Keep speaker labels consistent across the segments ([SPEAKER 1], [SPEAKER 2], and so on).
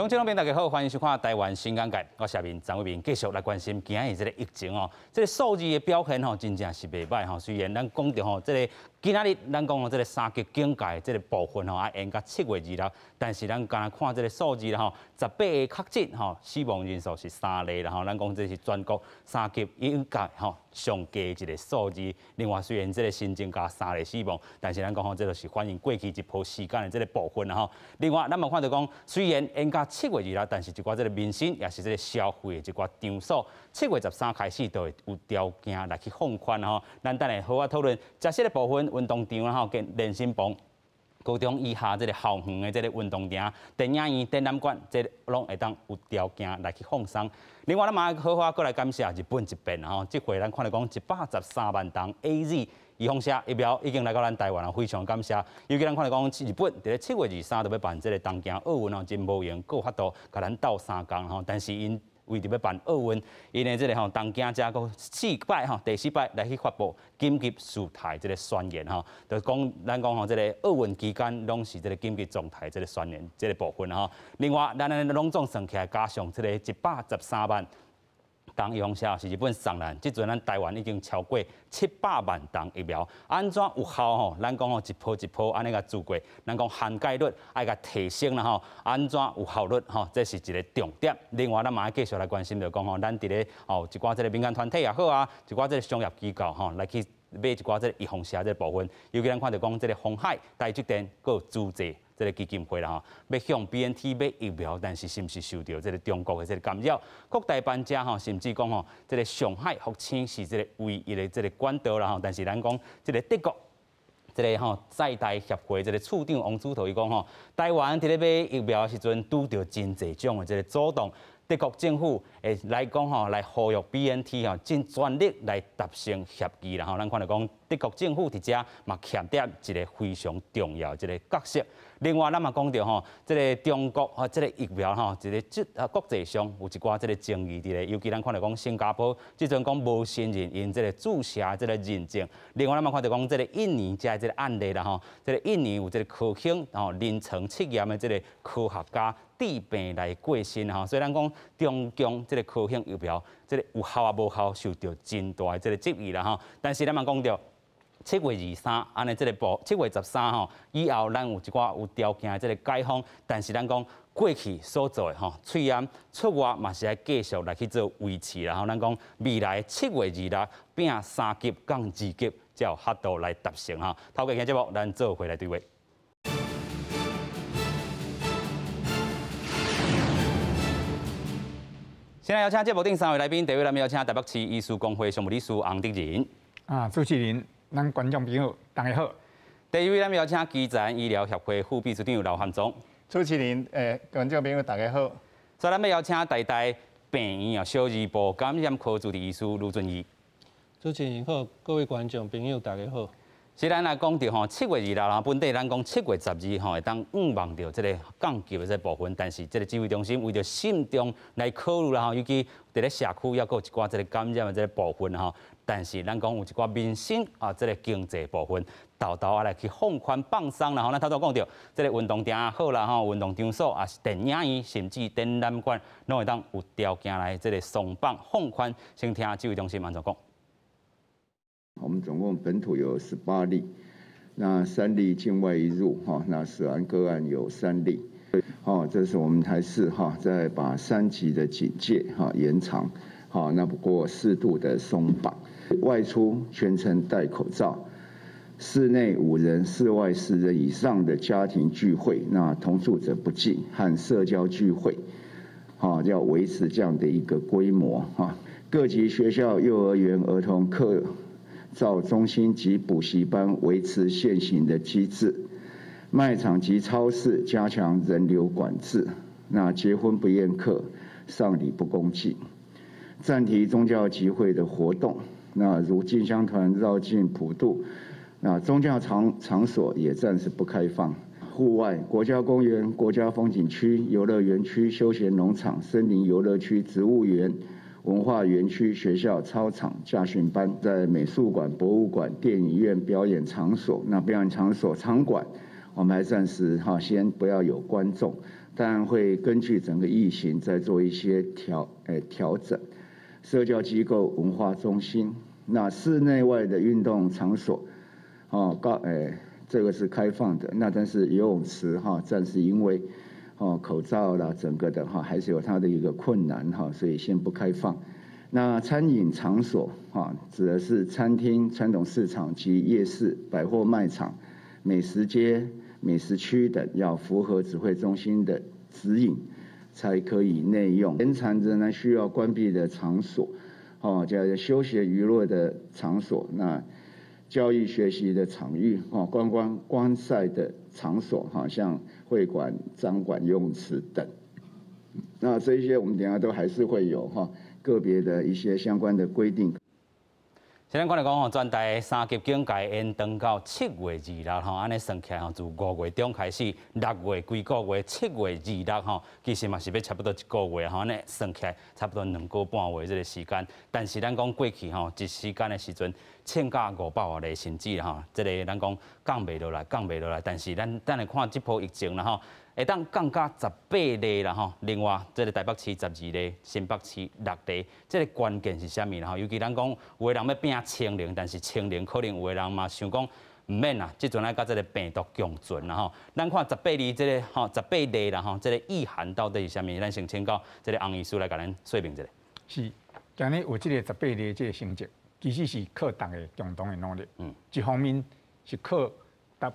[SPEAKER 1] 乡親朋友大家好，歡迎收看《台灣新眼界》，我是阿明張偉明，繼續來關心今仔日這個疫情哦，這個數字的表現吼，真正是袂䆀吼。雖然咱講著吼，這個今仔日咱講吼，這個三級警戒這個部分吼，啊延到七月二六，但是咱敢若看這個數字啦吼，18個確診吼，死亡人數是三例啦吼，咱講這是全國三級警戒吼上低一個數字。另外，雖然這個新增加三例死亡，但是咱講吼，這就是反映過去一波時間的這個部分啦吼。另外，咱嘛看著講，雖然延到七月二六，但是一寡這個民生也是這個消費的一寡場所，7月13開始就會有條件來去放寬吼。咱等下好好討論這些的部分，運動場啦吼，跟健身房、高中以下這個校園的這個運動場、電影院、展覽館，這攏會當有條件來去放鬆。另外，咱嘛好好閣來感謝日本一遍吼，這回咱看著講113萬筒 AZ 預防射疫苗已經來到咱台灣了，非常感謝。尤其咱看著講，日本佇咧7月23就欲辦這個東京奧運哦，真無閒閣有法度共咱鬥相共吼，但是𪜶為著欲辦奧運，𪜶的這個吼東京才閣四擺吼，第四擺來去發布緊急事態這個宣言吼，就講咱講吼，這個奧運期間攏是這個緊急狀態這個宣言這個部分吼。另外，咱按呢攏總算起來，加上這個113萬筒預防射是日本送咱，這陣咱台灣已經超過700萬筒疫苗，按怎有效吼？咱講吼一波一波按呢共注過，咱講涵蓋率愛共提升啦吼，按怎有效率吼？這是一個重點。另外，咱嘛愛繼續來關心著講吼，咱佇咧哦一寡這個民間團體也好啊，一寡這個商業機構吼來去買一寡這個預防射這個部分，尤其咱看著講這個鴻海、台積電閣有資濟這個基金會啦吼，欲向 BNT 買疫苗，但是是毋是受著這個中國的這個干擾？擴大班車吼，甚至講吼，這個上海復星是這個唯一的這個管道啦吼。但是咱講這個德國這個吼在台協會這個處長王子濤伊講吼，台灣佇咧買疫苗的時陣拄著真濟種的這個阻擋。德國政府會來講吼，來呼籲 BNT 吼盡全力來達成協議啦吼。咱看著講德國政府佇遮嘛欠點一個非常重要的一個角色。另外，咱嘛講著吼，這個中國吼，這個疫苗吼，一個這啊國際上有一寡這個爭議佇咧，尤其咱看著講新加坡這陣講無承認𪜶這個注射這個認證。另外，咱嘛看著講這個印尼遮這個案例啦吼，這個印尼有這個科興吼臨床試驗的這個科學家致病來過身吼，所以咱講中共這個科興疫苗，這個有效抑無效，受著真大的這個質疑啦吼。但是咱嘛講著，七月二三，按呢這個部7月13吼以後，咱有一寡有條件的這個解封，但是咱講過去所做的吼，喙罨出外嘛是愛繼續來去做維持啦吼。咱講未來七月二六變三級降二級，才有法度來達成吼。透過今節目，咱做伙來對話。先來邀請節目頂三位來賓，第一位咱們邀請台北市醫師公會常務理事洪德仁。
[SPEAKER 2] 啊，主持人，咱觀眾朋友，大家好。
[SPEAKER 1] 第二位咱們邀請基層醫療協會副秘書長劉漢忠。
[SPEAKER 3] 主持人，觀眾朋友，大家好。
[SPEAKER 1] 再來咱們邀請台大病院啊小兒部感染科主治醫師盧俊義。
[SPEAKER 4] 主持人好，各位觀眾朋友，大家好。
[SPEAKER 1] 是咱來講著吼，七月二六啦，本地咱講七月十二吼，會當向望著這個降級的這個部分，但是這個指揮中心為著慎重來考慮啦吼，尤其佇咧社區猶閣有一寡這個感染的這個部分吼，但是咱講有一寡民生啊，這個經濟部分，沓沓仔來去放寬放鬆啦吼。咱頭拄講著，這個運動場也好啦吼，運動場所也是電影院，甚至展覽館，攏會當有條件來這個鬆綁放寬。先聽指揮中心按怎講。
[SPEAKER 5] 我們總共本土有18例，那3例境外移入，哈，那死亡個案有3例，哦，這是我們還是哈在把三級的警戒哈延長，好，那不過適度的鬆綁，外出全程戴口罩，室內5人、室外4人以上的家庭聚會，那同住者不計和社交聚會，哈，要維持這樣的一個規模，哈，各級學校、幼兒園、兒童課照中心及補習班維持現行的機制，賣場及超市加強人流管制。那結婚不宴客，喪禮不公祭，暫停宗教集會的活動。那如進香團繞境普渡，那宗教場所也暫時不開放。戶外國家公園、國家風景區、遊樂園區、休閒農場、森林遊樂區、植物園、文化園區、學校、操場、駕訓班，在美術館、博物館、電影院、表演場所，那表演場所、場館，我們還暫時哈先不要有觀眾。當然會根據整個疫情再做一些調整。社交機構、文化中心，那室內外的運動場所，哦高這個是開放的。那但是游泳池哈，暫時因為哦口罩啦，整個的哈還是有它的一個困難哈，所以先不開放。那餐飲場所哈，指的是餐廳、傳統市場及夜市、百貨賣場、美食街、美食區等，要符合指揮中心的指引，才可以內用。延長仍然需要關閉的場所，哦，叫休閒娛樂的場所，那教育學習的場域，哦，觀光觀賽的場所，哈，像會館、展館、游泳池等。那這些我們等下都還是會有哈個別的一些相關的規定。
[SPEAKER 1] 現在看來講吼，全台三級警戒延長到7月26吼，按呢算起來吼，自5月中開始，6月規個月，7月26吼，其實嘛是欲差不多一個月吼，按呢算起來差不多2個半月這個時間。但是咱講過去吼，一時間的時陣，千加500外例，甚至吼，這個咱講降袂落來，降袂落來。但是咱等下看這波疫情啦吼，會當降到18例啦吼。另外，這個台北市12例，新北市6例，這個關鍵是啥物啦吼？尤其咱講有的人欲拚清零，但是清零可能有的人嘛想講毋免啦，這陣愛佮這個病毒共存啦吼。咱看十八例這個吼，18例啦吼，這個意涵到底是啥物？咱先請教這個洪醫師來共咱說明一下。
[SPEAKER 2] 是，今日有這個十八例這個成績，其實是靠大家共同的努力。一方面是靠，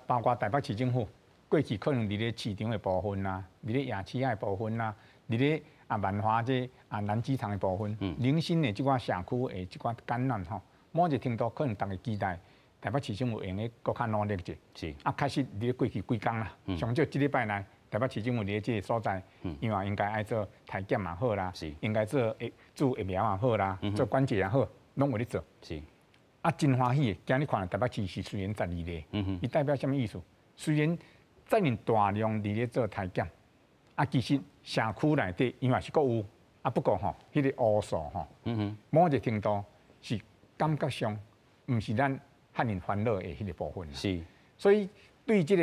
[SPEAKER 2] 包括台北市政府過去可能佇咧市場的部分啦，佇咧夜市仔的部分啦，佇咧萬華這南機場的部分，零星的這寡社區的這寡感染吼，某一個程度可能大家期待台北市政府會用得閣較努力者。確實佇咧過去幾工啦，上少這禮拜內，台北市政府佇咧這個所在，因為應該愛做篩檢也好啦，應該做注疫苗也好啦，做管制也好，攏有咧做。真歡喜的，今日看台北市是雖然12例，伊代表啥物意思？雖然遮爾大量佇咧做篩檢，其實社區內底因為是閣有，不過吼，彼個烏數吼，某一個程度是感覺上毋是咱遐爾煩惱的彼個部分。所以對這個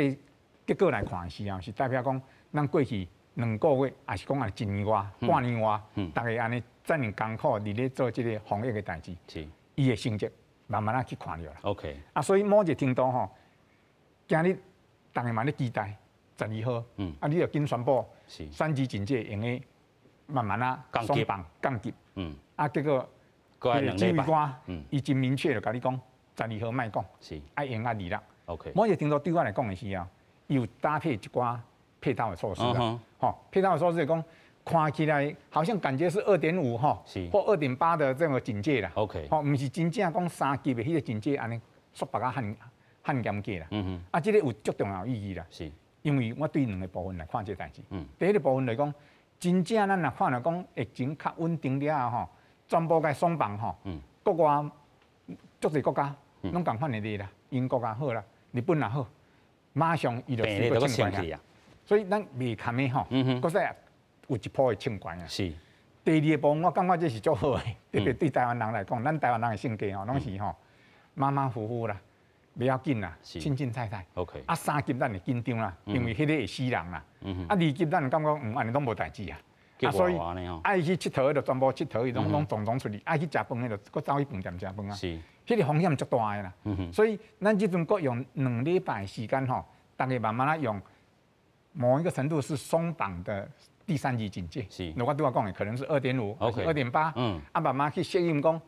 [SPEAKER 2] 結果來看的時候，是代表講，咱過去2個月，抑是講一年外、半年外，逐家按呢遮爾艱苦佇咧做這個防疫的代誌，伊的成績慢慢仔去看著啦。 所以某一個程度吼，今日逐家嘛咧期待12號，你著緊宣布三級警戒會用慢慢仔鬆綁降級，結果指揮官伊真明確就共你講，12號莫講，愛延到26。 某一個程度對我來講的時候，伊有搭配一寡配套的措施啦，吼，配套的措施講，看起來好像感覺是2.5吼，或2.8的這個警戒啦。 吼，毋是真正講三級的彼個警戒按呢束縛甲遐爾嚴格啦。這個有足重要意義啦。因為我對兩個部分來看這個代誌。第一個部分來講，真正咱若看著講疫情較穩定了後吼，全部共鬆綁吼，國外足濟國家攏仝款的例啦，英國也好啦，日本也好，馬上伊就就清關啊。所以咱袂堪的吼，閣再有一波的清關啊。第二個部分，我感覺這是足好的，特別對台灣人來講，咱台灣人的性格吼，攏是吼馬馬虎虎啦，袂要緊啦，凊凊彩彩。 三級咱會緊張啦，因為彼個會死人啦。二級咱感覺按呢攏無代誌啊。所以愛去𨑨迌的就全部𨑨迌，伊攏攏總總出去；愛去食飯的就閣走去飯店食飯啊。彼個風險足大的啦。所以咱這陣閣用2禮拜時間吼，逐家慢慢仔用某一個程度是鬆綁的第三級警戒。如果對我講的可能是2.5，2.8。慢慢去適應講，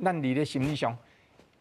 [SPEAKER 2] 咱佇咧心理上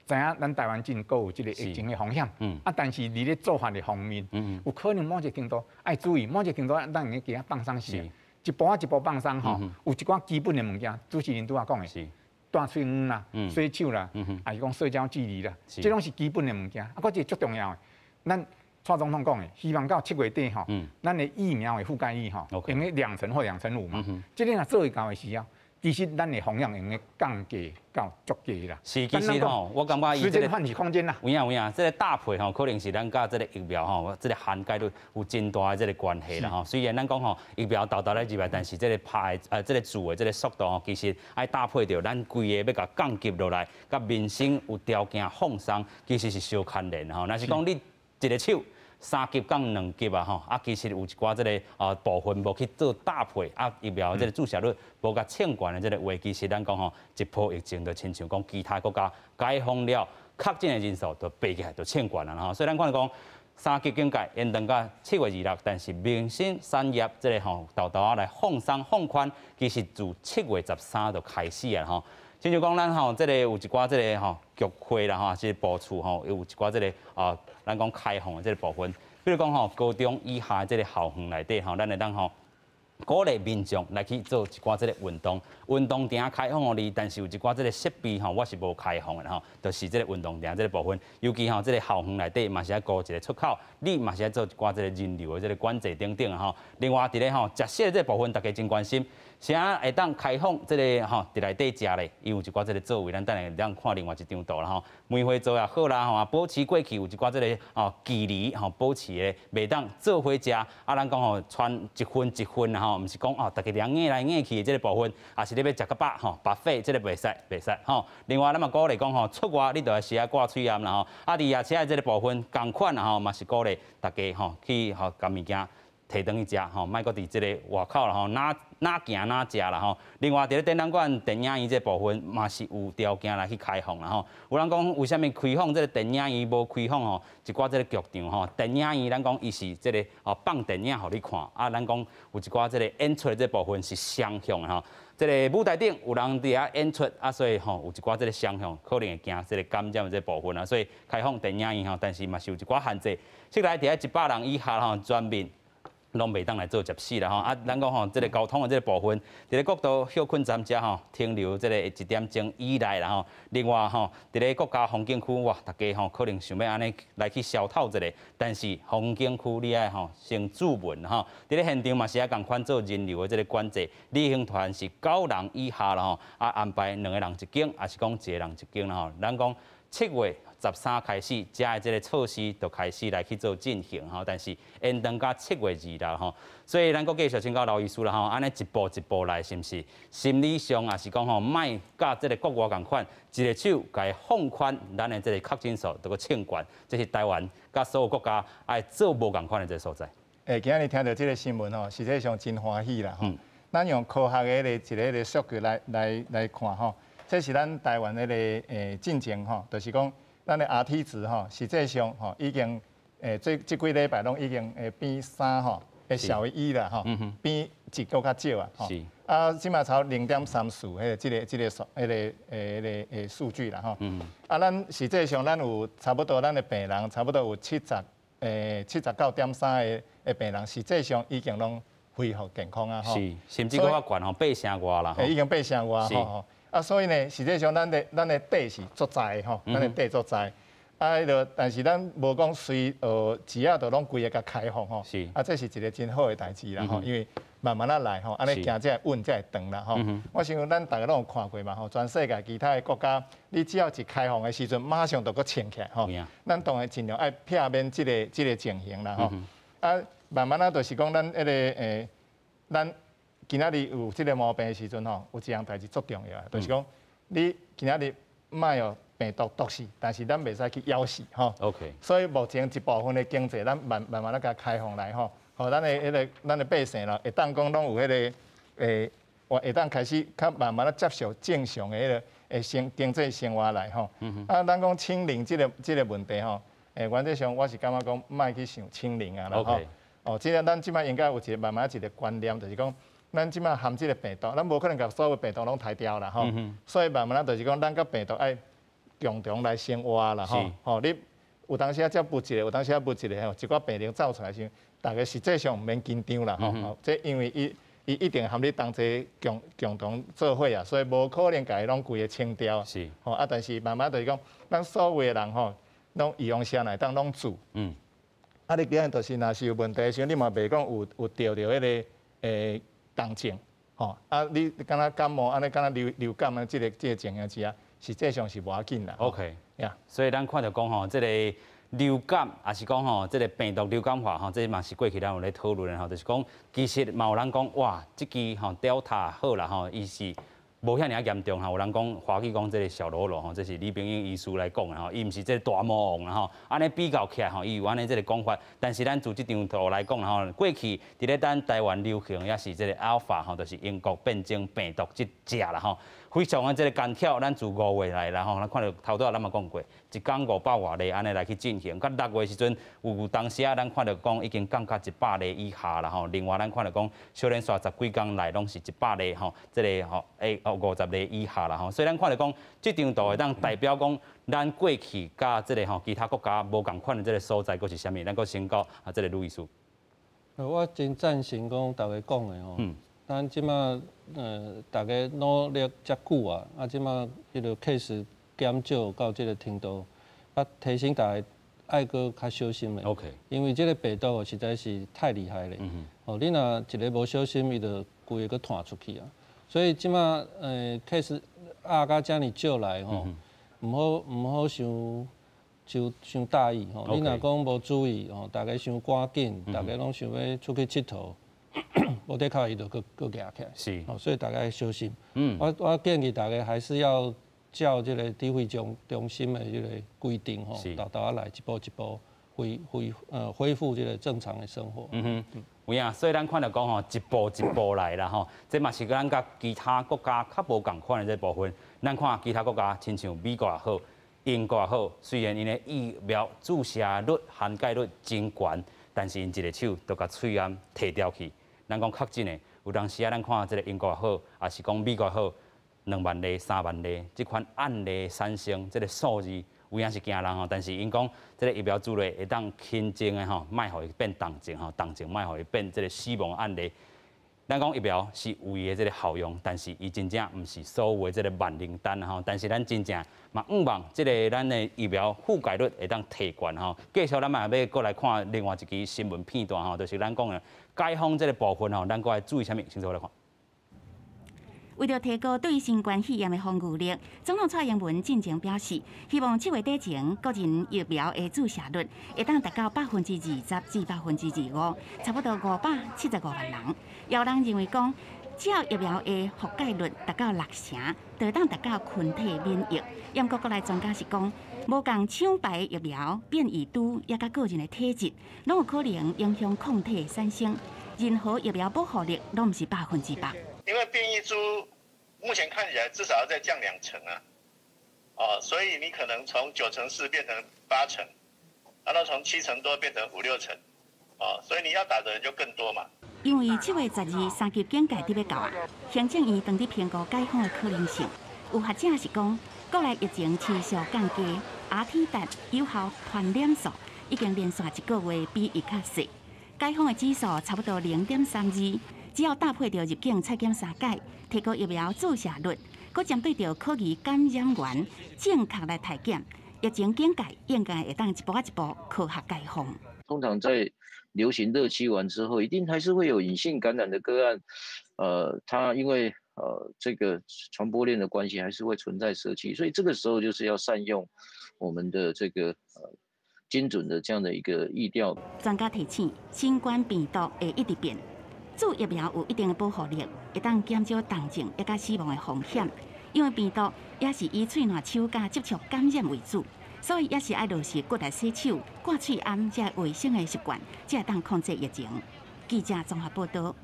[SPEAKER 2] 知影咱台灣真閣有這個疫情的風險。但是佇咧做法的方面，有可能某一個程度愛注意，某一個程度咱會加放鬆些。一步仔一步放鬆吼，有一寡基本的物件，主持人拄仔講的，戴喙罌啦、洗手啦，抑是講社交距離啦，這攏是基本的物件。閣一個足重要的，咱蔡總統講的，希望到7月底吼，咱的疫苗的覆蓋率吼，用咧2成或2.5成嘛。這個若做會到的時候，其實咱的風險會用咧降低到足低啦。
[SPEAKER 1] 是，其實吼，我感覺伊這個
[SPEAKER 2] 時間換取空間啦。
[SPEAKER 1] 有影有影，這個搭配吼，可能是咱佮這個疫苗吼，這個涵蓋率有真大的這個關係啦吼。雖然咱講吼疫苗沓沓咧入來，但是這個拍這個注的這個速度吼，其實愛搭配著咱規个欲共降級落來，佮民生有條件放鬆，其實是相牽連吼。若是講你一个手，三級降2級啊吼，啊其實有一寡這个部分無去做搭配，啊疫苗這个注射率無共衝懸的這个話，其實咱講吼，一波疫情就親像講其他國家解封了，確診的人數就爬起來就衝懸啦吼，所以咱看講三級警戒延長到7月26，但是民生產業這个吼，沓沓仔來放鬆放寬，其實自7月13就開始啊吼。親像講咱吼，這个有一寡這个吼局會啦吼，這个部處吼，有一寡這个啊，咱講開放的這个部分，比如講吼，高中以下這个校園內底吼，咱會當吼鼓勵民眾來去做一寡這个運動，運動場開放予你，但是有一寡這个設備吼，我是無開放的吼，就是這个運動場這个部分，尤其吼這个校園內底嘛是愛顧一个出口，你嘛是愛做一寡這个人流的這个管制等等吼。另外佇咧吼食肆這个部分，大家真關心。啥會當開放這个吼，佇內底食咧，伊有一寡這个座位，咱等下當看另外一張圖啦吼。梅花座也好啦吼，啊保持過去有一寡這个吼距離吼，保持的袂當做伙食。啊，咱講吼穿一份一份啦吼，毋是講哦，逐家人硬來硬去的這个部分，也是你欲食較飽吼，buffet 這个袂使袂使吼。另外咱嘛鼓勵講吼，出外你著愛是愛掛喙罨啦吼。啊，佇夜車的這个部分仝款啦吼，嘛是鼓勵大家吼去吼共物件提轉去食吼，莫閣佇這个外口啦吼，哪哪行哪食啦吼。另外，佇咧展覽館電影院這部分嘛是有條件來去開放啦吼。有人講為啥物開放這个電影院無開放吼？一寡這个劇場吼，電影院咱講伊是這个哦放電影予你看，啊，咱講有一寡這个演出的這部分是雙向的吼。這个舞台頂有人佇遐演出，啊，所以吼有一寡這个雙向可能會驚這个感染的這部分啊，所以開放電影院吼，但是嘛是有一寡限制，室內佇遐100人以下吼，全面攏袂當來做食肆啦吼，啊，咱講吼，這个交通的這个部分，佇咧國道歇睏站遮吼停留這个一點鐘以內啦吼。另外吼，佇咧國家風景區哇，大家吼可能想欲按呢來去消透一下，但是風景區你愛吼先注文吼，佇咧現場嘛是愛仝款做人流的這个管制，旅行團是九人以下啦吼，啊安排兩个人一間，抑是講一个人一間啦吼。咱講7月13開始，遮的這个措施就開始來去做進行吼，但是延長到7月26吼，所以咱閣繼續請教劉醫師啦吼，按呢一步一步來，是毋是？心理上也是講吼，莫佮這个國外仝款，一个手共伊放寬，咱的這个確診數就閣衝懸，這是台灣佮所有國家愛做無仝款的這个所在。
[SPEAKER 3] 欸，今日聽著這个新聞吼，實際上真歡喜啦吼。咱用科學的一个數據來看吼，這是咱台灣那个進前吼，就是講。咱的 RT 值吼，實際上吼已經這這幾禮拜攏已經變三吼，會小於一啦吼，變一閣較少啊。是。啊，這馬才0.34，彼个這个這个數，彼个彼个數據啦吼。啊，咱實際上咱有差不多，咱的病人差不多有79.3个的病人，實際上已經攏恢復健康啊。
[SPEAKER 1] 是，甚至閣較懸吼，8成外啦。
[SPEAKER 3] 已經8成外吼。啊，所以呢，實際上咱的底是足濟吼，咱的底足濟。啊，彼个，但是咱無講隨只要都攏規个共開放吼。啊，這是一个真好的代誌啦吼，因為慢慢仔來吼，按呢行才會穩才會長啦吼。我想咱逐个攏有看過嘛吼，全世界其他的國家，你只要一開放的時陣，馬上就閣衝起來吼。咱當然盡量愛避免這个情形啦吼。啊，慢慢仔就是講咱彼个咱今仔日有這个毛病的時陣吼，有一項代誌足重要的，就是講你今仔日莫予病毒毒死，但是咱袂使去枵死吼。 所以目前一部分的經濟，咱慢慢慢仔共開放來吼，予咱的彼个咱的百姓啦，會當講攏有彼个會當開始較慢慢仔接受正常的彼个經濟生活來吼。啊，咱講清零這个問題吼，原則上我是感覺講莫去想清零啊啦吼。哦，這个咱這擺應該有一个慢慢一个觀念，就是講。咱這擺含這个病毒，咱無可能共所有病毒攏刣掉啦吼，所以慢慢仔就是講，咱佮病毒愛共同來生活啦吼。吼，你有當時仔才捌一個，有當時仔捌一個吼，一寡病例走出來時，逐家實際上毋免緊張啦吼。這因為伊伊一定含你同齊共共同做伙啊，所以無可能共伊攏規个清掉。吼啊，但是慢慢就是講，咱所有的人吼，攏預防針會當攏注。啊，你今日就是若是有問題的時陣，你嘛袂講有著彼个重症，吼啊！你敢若感冒按呢，敢若流感啊，這个情形之下，實際上是無要緊啦。
[SPEAKER 1] OK，所以咱看著講吼，這个流感，抑是講吼，這个病毒流感化吼，這嘛是過去咱有咧討論的吼，就是講其實嘛有人講哇，這支吼 Delta 好啦吼，伊是無遐爾仔嚴重吼，有人講歡喜講這个小嘍囉吼，這是李秉穎醫師來講的吼，伊毋是這个大魔王啦吼，按呢比較起來吼，伊有按呢這个講法。但是咱自這張圖來講吼，過去佇咧咱台灣流行也是這个 Alpha 吼，就是英國變種病毒這隻啦吼，非常的這个艱巧。咱自5月來啦吼，咱看著頭拄仔咱嘛講過，一工500外例按呢來去進行，到6月時陣有當時啊，咱看著講已經降到100例以下啦吼。另外咱看著講，小連續十幾工內攏是100例吼，這个吼會50例以下啦吼，所以咱看著講，這張圖會當代表講，咱過去佮這个吼其他國家無仝款的這个所在，閣是啥物？咱閣先到啊，這个呂醫師。
[SPEAKER 4] 我真贊成講逐家講的吼，咱這馬逐家努力遮久啊，啊這馬彼个 case 減少到這个程度，啊提醒大家愛閣較小心的。 因為這个病毒實在是太厲害了。哦，你若一个無小心，伊就規个閣傳出去啊。所以這馬case 壓甲遮爾少來吼，毋好傷就傷大意吼。你若講無注意吼，逐家傷趕緊，逐家攏想欲出去𨑨迌，無底靠伊就閣閣夯起來。哦，所以大家愛小心。我建議大家還是要照這个指揮中心的這个規定吼，沓沓仔來一步一步恢復這个正常的生活。
[SPEAKER 1] 嗯哼，有影，所以咱看著講吼，一步一步來啦吼，這嘛是咱佮其他國家較無仝款的這部分。咱看其他國家，親像美國也好，英國也好，雖然𪜶的疫苗注射率涵蓋率真懸，但是𪜶一个手就共喙罨提掉去。咱講確診的，有當時啊，咱看這个英國也好，抑是講美國也好，2萬例、3萬例，這款案例產生這个數字，有影是驚人吼。但是𪜶講這个疫苗注落會當輕症的吼，莫予伊變重症吼，重症莫予伊變這个死亡案例。咱講疫苗是有伊的這个效用，但是伊真正毋是所有的這个萬靈丹吼。但是咱真正嘛向望這个咱的疫苗覆蓋率會當提懸吼。繼續咱嘛欲閣來看另外一支新聞片段吼，就是咱講的解封這个部分吼，咱閣愛注意啥物？先做來看。
[SPEAKER 6] 為著提高對新冠肺炎的防禦力，總統蔡英文進前表示，希望7月底前國人疫苗的注射率會當達到20%至25%，差不多575萬人。有人認為講，只要疫苗的覆蓋率達到六成，就會當達到群體免疫。毋過國內專家是講，無仝廠牌疫苗變異株，抑佮個人的體質，攏有可能影響抗體的產生。任何疫苗保護力攏毋是100%。
[SPEAKER 7] 因為變異株目前看起來至少要再降2成啊，哦，所以你可能從9.4成變成8成，然後從7成多變成五六成，哦，所以你要打的人就更多嘛。
[SPEAKER 6] 因為7月12三級警戒佇欲到啊，行政院當佇評估解封的可能性。有學者是講，國內疫情持續降低，RT 值有效傳染數已經連續一個月比預較細，解封的指數差不多0.32。只要搭配著入境採檢三擺，提高疫苗注射率，閣針對著可疑感染源正確來篩檢，疫情警戒應該會當一步一步科學解封。
[SPEAKER 8] 通常在流行熱期完之後，一定還是會有隱性感染的個案，它因為這個傳播鏈的關係，還是會存在社區，所以這個時候就是要善用我們的這個精準的這樣的一個疫調。
[SPEAKER 6] 專家提醒，新冠病毒會一直變。注疫苗有一定的保護力，會當減少重症抑佮死亡的風險。因為病毒也是以喙瀾手佮接觸感染為主，所以也是愛落實骨力洗手、掛喙罨這衛生的習慣，才會當控制疫情。記者綜合報導。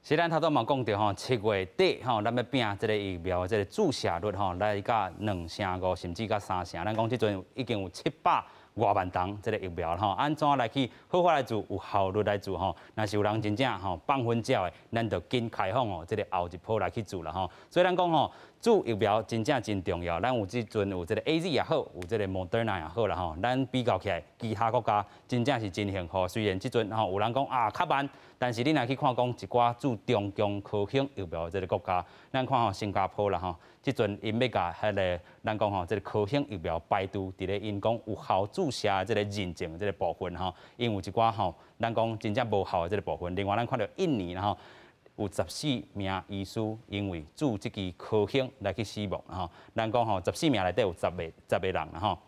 [SPEAKER 1] 是咱頭拄嘛講著吼，7月底吼，咱欲拼這个疫苗這个注射率吼，來到2.5成，甚至到3成。咱講這陣已經有700外萬筒這个疫苗吼，按怎來去好好來做，有效率來做吼？若是有人真正吼放粉鳥的，咱就緊開放哦，這个後一波來去注啦吼。所以咱講吼，注疫苗真正真重要。咱有這陣有這个 AZ 也好，有這个 Moderna 也好啦吼。咱比較起來，其他國家真正是真幸福。雖然這陣吼有人講啊較慢，但是你若去看講一寡注中共科興疫苗的這个國家，咱看吼新加坡啦吼，這陣𪜶欲共彼个咱講吼，這个科興疫苗排除佇咧𪜶講有效注射的這个認證這个部分吼，𪜶有一寡吼，咱講真正無效的這个部分。另外，咱看著印尼啦吼，有14名醫師因為注這支科興來去死亡吼，咱講吼14名內底有十個人啦吼。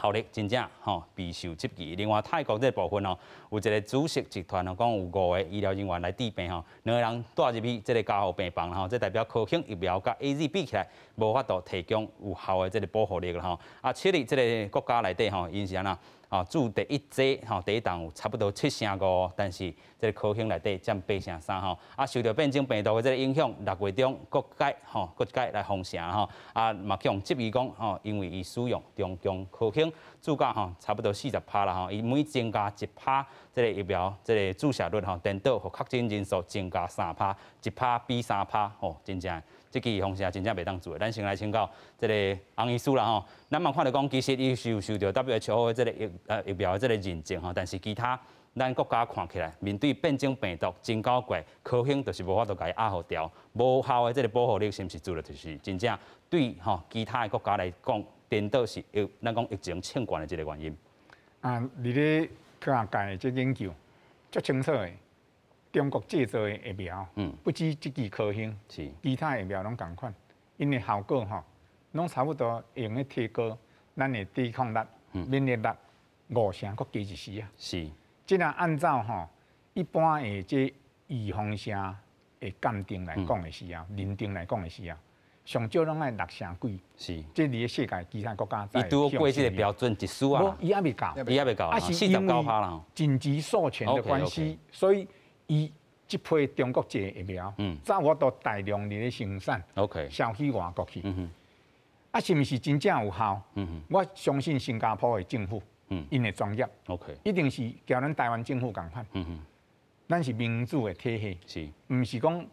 [SPEAKER 1] 效力真正吼備受質疑。另外泰國這個部分吼，有一個主席集團吼，講有五個醫療人員來治病吼，兩個人帶入去這個加護病房吼，這代表科興疫苗佮 AZ 比起來，無法度提供有效的這個保護力啦吼。啊，智利這個國家內底吼，𪜶是按怎？啊，注第一劑吼，第一筒有差不多7成5，但是這個科興內底佔8成3吼。啊，受著變種病毒的這個影響，6月中閣改吼，閣改來封城吼。啊，嘛去予質疑講吼，因為伊使用中共科興注到吼，差不多40趴啦吼，伊每增加1趴這個疫苗這個注射率吼，顛倒予確診人數增加3趴，1趴比3趴吼，真正。這支封城真正袂當做。咱先來請教這個洪醫師啦吼，咱嘛看著講，其實伊是有受著 WHO 的這個疫苗的這個認證吼，但是其他咱國家看起來，面對變種病毒真古怪，科興就是無法度共伊壓予牢，無效的這個保護力是毋是做了就是真正對吼其他的國家來講，顛倒是疫咱講疫情衝懸的這個原因。
[SPEAKER 2] 啊，佇咧科學界的這研究足清楚的。中國製造的疫苗，不止這支科興，其他疫苗攏仝款，𪜶的效果吼，攏差不多會用咧提高咱的抵抗力、免疫力5成，閣加一絲啊。這若按照吼一般的這預防射的鑑定來講的時候，認定來講的時候，上少攏愛6成幾。這佇咧世界其他國家。
[SPEAKER 1] 伊拄好過這個標準一絲啊。
[SPEAKER 2] 無，伊猶未到。
[SPEAKER 1] 伊猶未到。啊，49趴啦。
[SPEAKER 2] 緊急授權的關係，所以。伊這批中國製疫苗，才有法度大量佇咧生產，銷去外國去。啊，是毋是真正有效？我相信新加坡的政府，𪜶的專業，一定是佮咱台灣政府仝款。咱是民主的體系，毋是講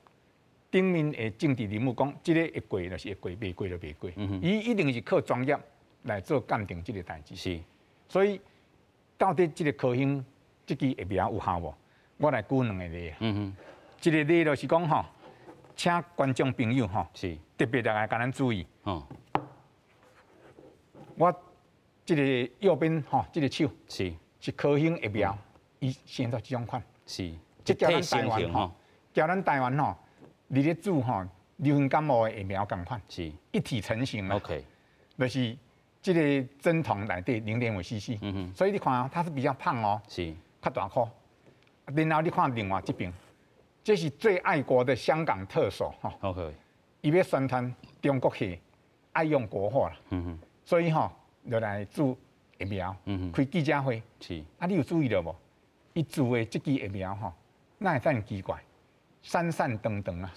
[SPEAKER 2] 頂面的政治人物講這個會過就是會過，袂過就袂過。伊一定是靠專業來做鑑定這個代誌。所以到底這個科興這支疫苗有效無？我來舉兩個例。一個例就是講吼，請觀眾朋友吼，特別來共咱注意。我這個右邊吼，這個手是科興疫苗，伊生做這種款。這佮咱台灣吼，佮咱台灣吼，佇咧注吼流行感冒的疫苗仝款。一體成型啦。 就是這個針筒內底0.5 cc。所以你看它是比較胖哦。較大顆。然後你看另外這邊，這是最愛國的香港特首吼。 伊欲宣傳中國戲愛用國貨啦。所以吼，就來注疫苗，開記者會。啊，你有注意著無？伊注的這支疫苗吼，哪會遮爾奇怪？瘦瘦長長啊。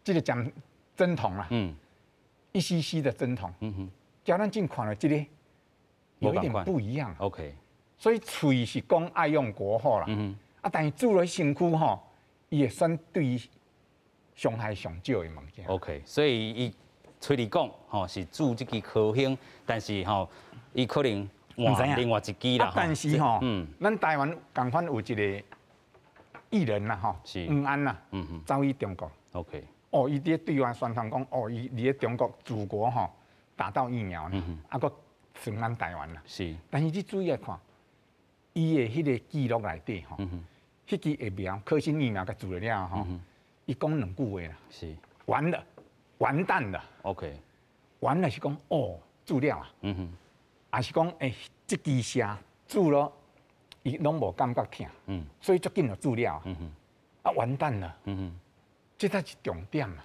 [SPEAKER 2] 這個針針筒啦。1 cc 的針筒。佮咱這看著這個有一點不一樣。 所以喙是講愛用國貨啦，啊，但是注落身軀吼，伊會選對傷害上少的物件。
[SPEAKER 1] OK，所以伊喙裡講吼是注這支科興，但是吼伊可能換另外一支啦。
[SPEAKER 2] 但是吼，咱台灣仝款有一個藝人啦吼，黃安啦，走去中國。 哦，伊佇咧對外宣傳講，哦，伊佇咧中國祖國吼打到疫苗呢，啊，閣算咱台灣啦。但是你注意來看。伊的彼個記錄內底吼，彼支疫苗科興疫苗共注了吼，伊講兩句話啦，完了，完蛋了。 完了是講哦，注了啊，還是講欸，這支射注了，伊攏無感覺疼，所以足緊就注了，啊，完蛋了，這才是重點啊。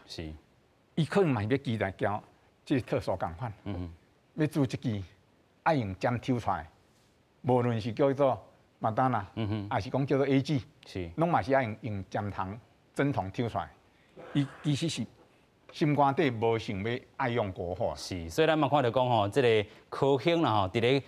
[SPEAKER 2] 伊可能嘛是欲期待交這個特首仝款，欲注這支愛用針抽出來。無論是叫做莫德納，還是講叫做 AZ，攏嘛是愛用針筒針筒抽出來。伊其實是心肝底無想欲愛用國貨。
[SPEAKER 1] 是，所以咱嘛看著講吼，這個科興啦吼，佇咧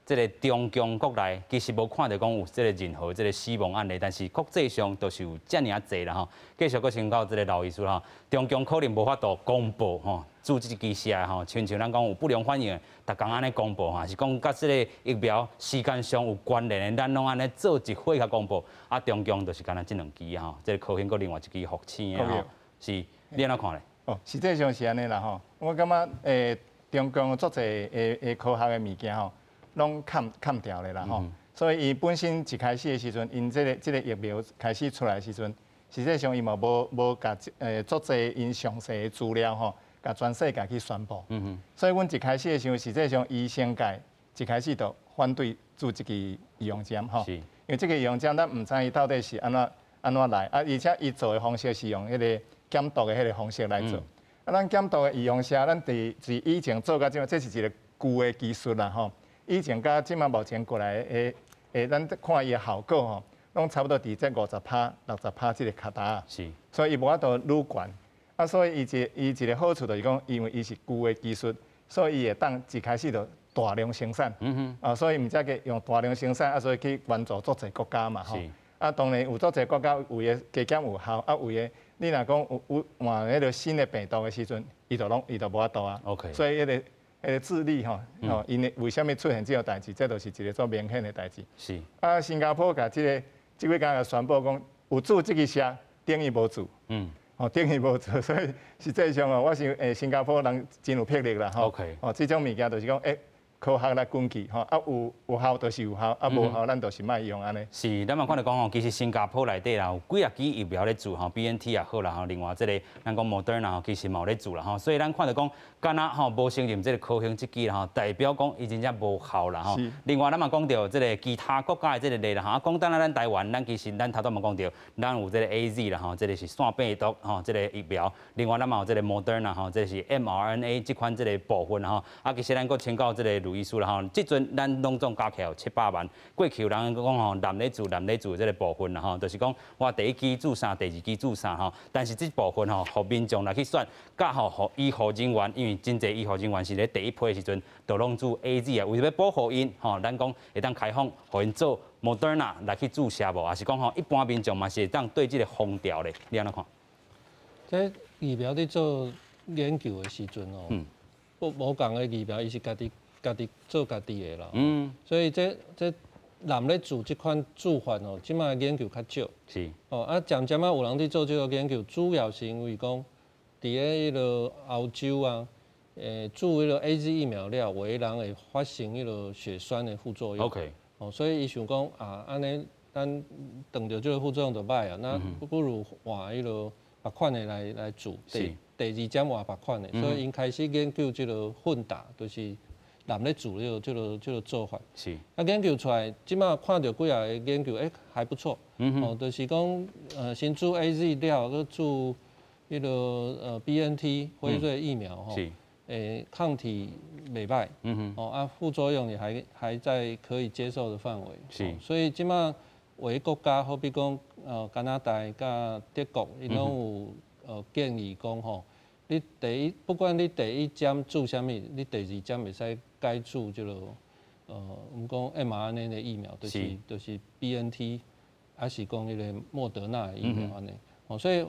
[SPEAKER 1] 這個中共國內其實無看著講有這個任何這個死亡案例，但是國際上都是有遮爾濟啦吼。繼續閣請教這個劉醫師吼，中共可能無法度公布吼。注這支射吼，親像咱講有不良反應，逐工按呢公布吼，是講佮這個疫苗時間上有關聯的，咱攏按呢做一伙較公布。啊，中共就是干焦這兩支吼，這個科興閣另外一支復星的吼，是，你按怎看咧？
[SPEAKER 3] 哦，實際上是按呢啦吼，我感覺中共足濟的科學的物件吼，攏崁崁掉咧啦吼。所以伊本身一開始的時陣，𪜶這個疫苗開始出來的時陣，實際上伊嘛無共足濟𪜶詳細的資料吼，共全世界去宣布。所以阮一開始的時候，實際上醫生界一开始就反对注这支预防针吼，因为这个预防针咱毋知伊到底是按怎按怎来，啊，而且伊做的方式是用彼个减毒的彼个方式来做。啊，咱减毒的预防射，咱伫自以前做到这，这是一个旧的技术啦吼。以前佮这马目前过来的，诶，咱看伊的效果吼，拢差不多伫这50%、60%这个跤达。所以伊无法度愈悬。啊，所以伊一个好处就是讲，因为伊是旧的技术，所以伊会当一开始就大量生产。啊，所以毋才去用大量生产，啊，所以去援助足济国家嘛吼。啊，当然有足济国家有的加减有效，啊，有的你若讲有换彼个新的病毒的时阵，伊就拢伊就无法度啊。 所以彼个智利吼，吼，𪜶的为啥物出现这个代志？这就是一个足明显的代志。啊，新加坡共这个这几工也宣布讲，有注这个射，等于无注。哦，等于无注，所以实际上哦，我想新加坡人真有魄力啦吼。 哦，这种物件就是讲科学来根据吼，啊有效就是有效，啊无效咱就是莫用按呢。
[SPEAKER 1] 是，咱嘛看著讲吼，其实新加坡内底啦有几仔支疫苗咧注吼，BNT 也好啦吼，另外这个咱讲 Moderna 吼，其实嘛有咧注啦吼，所以咱看著讲，敢若吼无承认这个科兴这支啦吼，代表讲伊真正无效啦吼。另外咱嘛讲著这个其他国家的这个例啦吼，讲当然咱台湾，咱其实咱头拄嘛讲著，咱有这个 AZ 啦吼，这个是腺病毒吼，这个疫苗。另外咱嘛有这个 Moderna 吼，这个是 mRNA 这款这个部分吼。啊，其实咱阁请教这个卢医师啦吼，这阵咱拢总加起来有700万，过去有人讲吼，滥咧注滥咧注这个部分啦吼，就是讲我第一支注啥，第二支注啥吼，但是这部分吼，予民众来去选，佮吼予医护人员，因为真济医护人员是咧第一批的时阵，就拢注 AZ 啊，为著欲保护𪜶吼，咱讲会当开放予𪜶做 Moderna 来去注射无，抑是讲吼一般民众嘛是会当对这个封条咧，你按怎看？
[SPEAKER 4] 这疫苗伫做研究的时阵哦，无仝的疫苗，伊是家己家己做家己的啦。所以这滥咧注这款注法哦，这马研究较少。哦，啊，渐渐仔有人伫做这个研究，主要是因为讲，伫咧彼个欧洲啊，注彼个 AZ 疫苗了，有的人会发生彼个血栓的副作用。 哦，所以伊想讲啊，按呢，咱碰著这个副作用就歹啊，那不如换彼个别款的来注，第二针换别款的，所以𪜶开始研究这个混打，就是滥咧注这个做法。啊，研究出来，这马看著几仔个研究，欸，还不错。哦，就是讲，先注 AZ 了，阁注彼个BNT 辉瑞疫苗吼，抗体袂䆀。哦啊，副作用也还在可以接受的范围。所以这马有的国家，好比讲加拿大佮德国，𪜶拢有建议讲吼，你第一不管你第一针注啥物，你第二针会使改注这个我们讲 mRNA 的疫苗，就是 BNT，抑是讲彼个莫德纳的疫苗按呢。哦，所以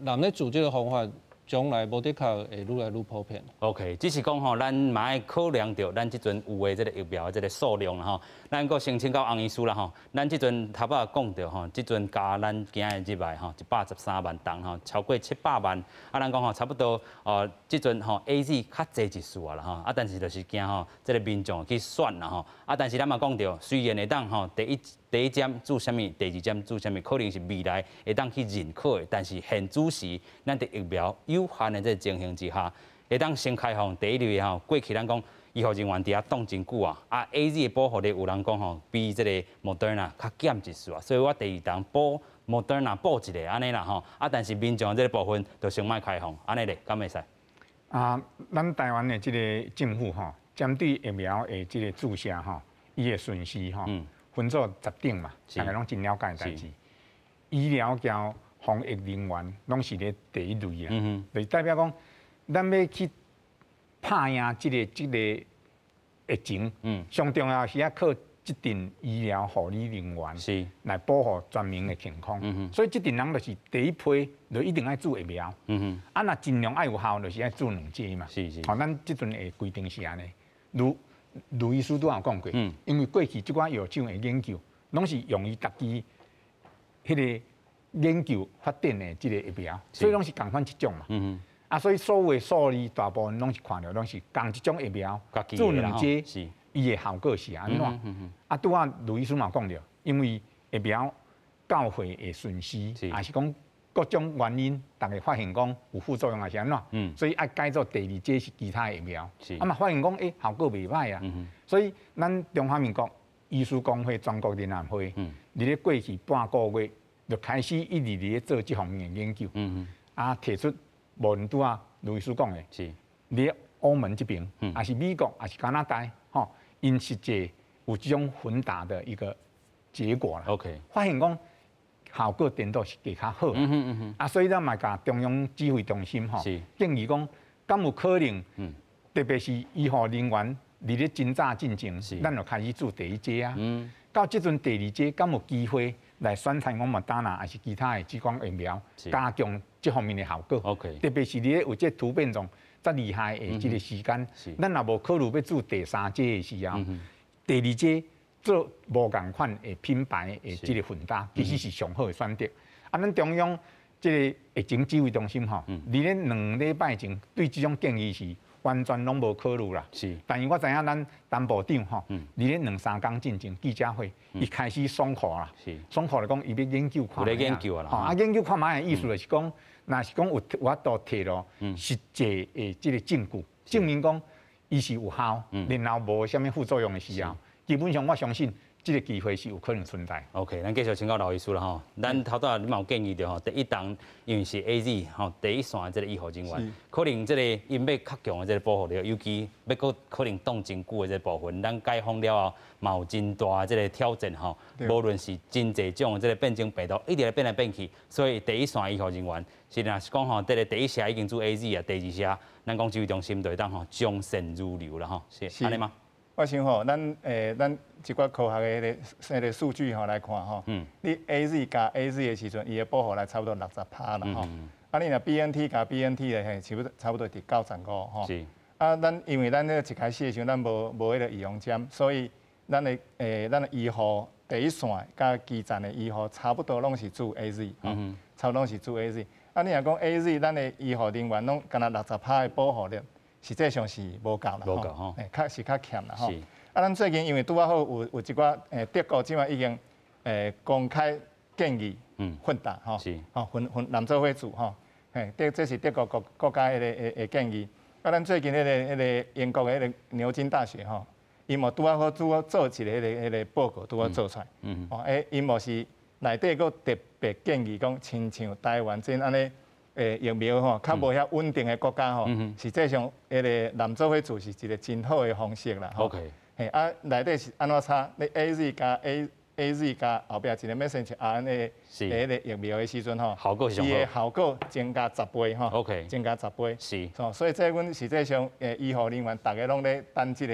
[SPEAKER 4] 滥咧注这个方法，将来无的确会愈来愈普遍。
[SPEAKER 1] OK，只是讲吼，咱嘛爱考量著咱这阵有的这个疫苗的这个数量啦吼。咱阁先请教洪医师啦吼。咱这阵头仔讲著吼，这阵加咱今仔日入来吼，113万剂吼，超过700万。啊，咱讲吼，差不多哦，这阵吼 AZ 较济一丝啊啦吼。啊，但是就是惊吼，这个民众去选啦吼。啊，但是咱嘛讲著，虽然会当吼，第一针注啥物，第二针注啥物，可能是未来会当去认可的。但是现此时，咱伫疫苗有限的这个情形之下，会当先开放第一类吼，过去咱讲医护人员伫遐挡真久啊，啊 AZ 的保护力有人讲吼，比这个 Moderna 较减一丝啊，所以我第二针补 Moderna 补一个按呢啦吼，啊但是民众这个部分就先莫开放，按呢咧，敢会使？
[SPEAKER 2] 啊，咱台湾的这个政府吼，针对疫苗的这个注射吼，伊的顺序吼，分做十等嘛，大家拢真了解的代志。医疗佮防疫人员拢是咧第一类啦，就是代表讲，咱欲去拍赢这个疫情，上重要是爱靠这阵医疗护理人员来保护全民的健康。所以这阵人就是第一批，就一定爱注疫苗。啊，若尽量爱有效，就是爱注两剂嘛。好，咱这阵的规定是按呢。卢卢医师拄仔有讲过，因为过去这寡药厂的研究，拢是用伊家己彼个研究发展的这个疫苗，所以拢是仝款一种嘛。啊，所以所有的数字大部分拢是看著拢是仝一种疫苗，注两剂，伊的效果是按怎？啊，拄仔卢医师嘛讲著，因为疫苗到货的顺序，抑是讲各種原因，逐家發現講有副作用抑是按怎，所以愛改做第二劑是其他疫苗。啊嘛發現講，欸，效果袂䆀啊。所以咱中華民國醫師公會全國聯合會，佇咧過去半個月就開始一直佇咧做這方面的研究。啊，提出無論拄仔盧醫師講的，佇咧歐盟這邊，抑是美國，抑是加拿大，吼，𪜶實際有這種混打的一個結果啦。 發現講效果顛倒是加較好。啊，所以咱嘛共中央指揮中心吼建議講，敢有可能，特別是醫護人員佇咧真早進前，咱就開始注第一劑啊。到這陣第二劑，敢有機會來選採講莫達納，抑是其他的這款疫苗，加強這方面的效果。 特別是佇咧有這突變種遮厲害的這個時間，咱若無考慮欲注第三劑的時候，第二劑做無仝款的品牌的這個混打，其實是上好的選擇。啊，咱中央這個疫情指揮中心吼，佇咧2禮拜前對這種建議是完全攏無考慮啦。但是我知影咱陳部長吼，佇咧兩三工進前記者會，伊開始爽快啦。爽快來講，伊欲研究看。
[SPEAKER 1] 有咧研究啊啦。
[SPEAKER 2] 吼，啊，研究看覓的意思就是講，若是講有法度提落實際的這個證據，證明講伊是有效，然後無啥物副作用的時候，基本上我相信這個機會是有可能存在。
[SPEAKER 1] OK，咱繼續請教劉醫師啦吼。咱頭拄仔你嘛有建議著吼，第一筒因為是 AZ 吼，第一線的這個醫護人員，可能這個𪜶欲較強的這個保護力，尤其欲閣可能擋真久的這個部分，咱解封了後嘛有真大的這個挑戰吼。無論是真濟種的這個變種病毒，一直咧變來變去，所以第一線醫護人員是若是講吼，這個第一劑已經注 AZ 啊，第二劑咱講指揮中心就會當吼從善如流啦吼，是按呢嗎？
[SPEAKER 3] 我想吼，咱一寡科學的彼個數據吼來看吼，你 AZ 加 AZ 的時陣，伊的保護力差不多60%啦吼。啊，你若 BNT 加 BNT 的嘿，差不多佇95吼。啊，咱因為咱彼個一開始的時陣，咱無彼個預防針，所以咱的醫護第一線佮基層的醫護差不多攏是注 AZ，吼，差不多攏是注 AZ。啊，你若講 AZ，咱的醫護人員攏敢若六十趴的保護力。實際上是無夠啦，
[SPEAKER 1] 無夠吼，
[SPEAKER 3] 較是較欠啦吼。啊，咱最近因為拄仔好有一寡德國這擺已經公開建議混打吼，吼混混攬做伙注吼，嘿，這是德國國家彼個的建議。啊，咱最近彼個英國的彼個牛津大學吼，伊嘛拄仔好拄好做一個彼個報告拄仔做出來，哦，𪜶嘛是內底閣特別建議講，親像台灣這按呢。疫苗吼，較無遐穩定的國家吼，實際上，彼個濫做伙注是一個真好的方式啦。
[SPEAKER 1] OK。
[SPEAKER 3] 嘿，啊，內底是按怎差？你 AZ 加 AZ 加後壁一個 messenger RNA 的彼個疫苗的時陣吼，
[SPEAKER 1] 效果是
[SPEAKER 3] 伊的效果增加十倍吼。 增加十倍。所以這阮實際上，醫護人員逐家攏咧等這個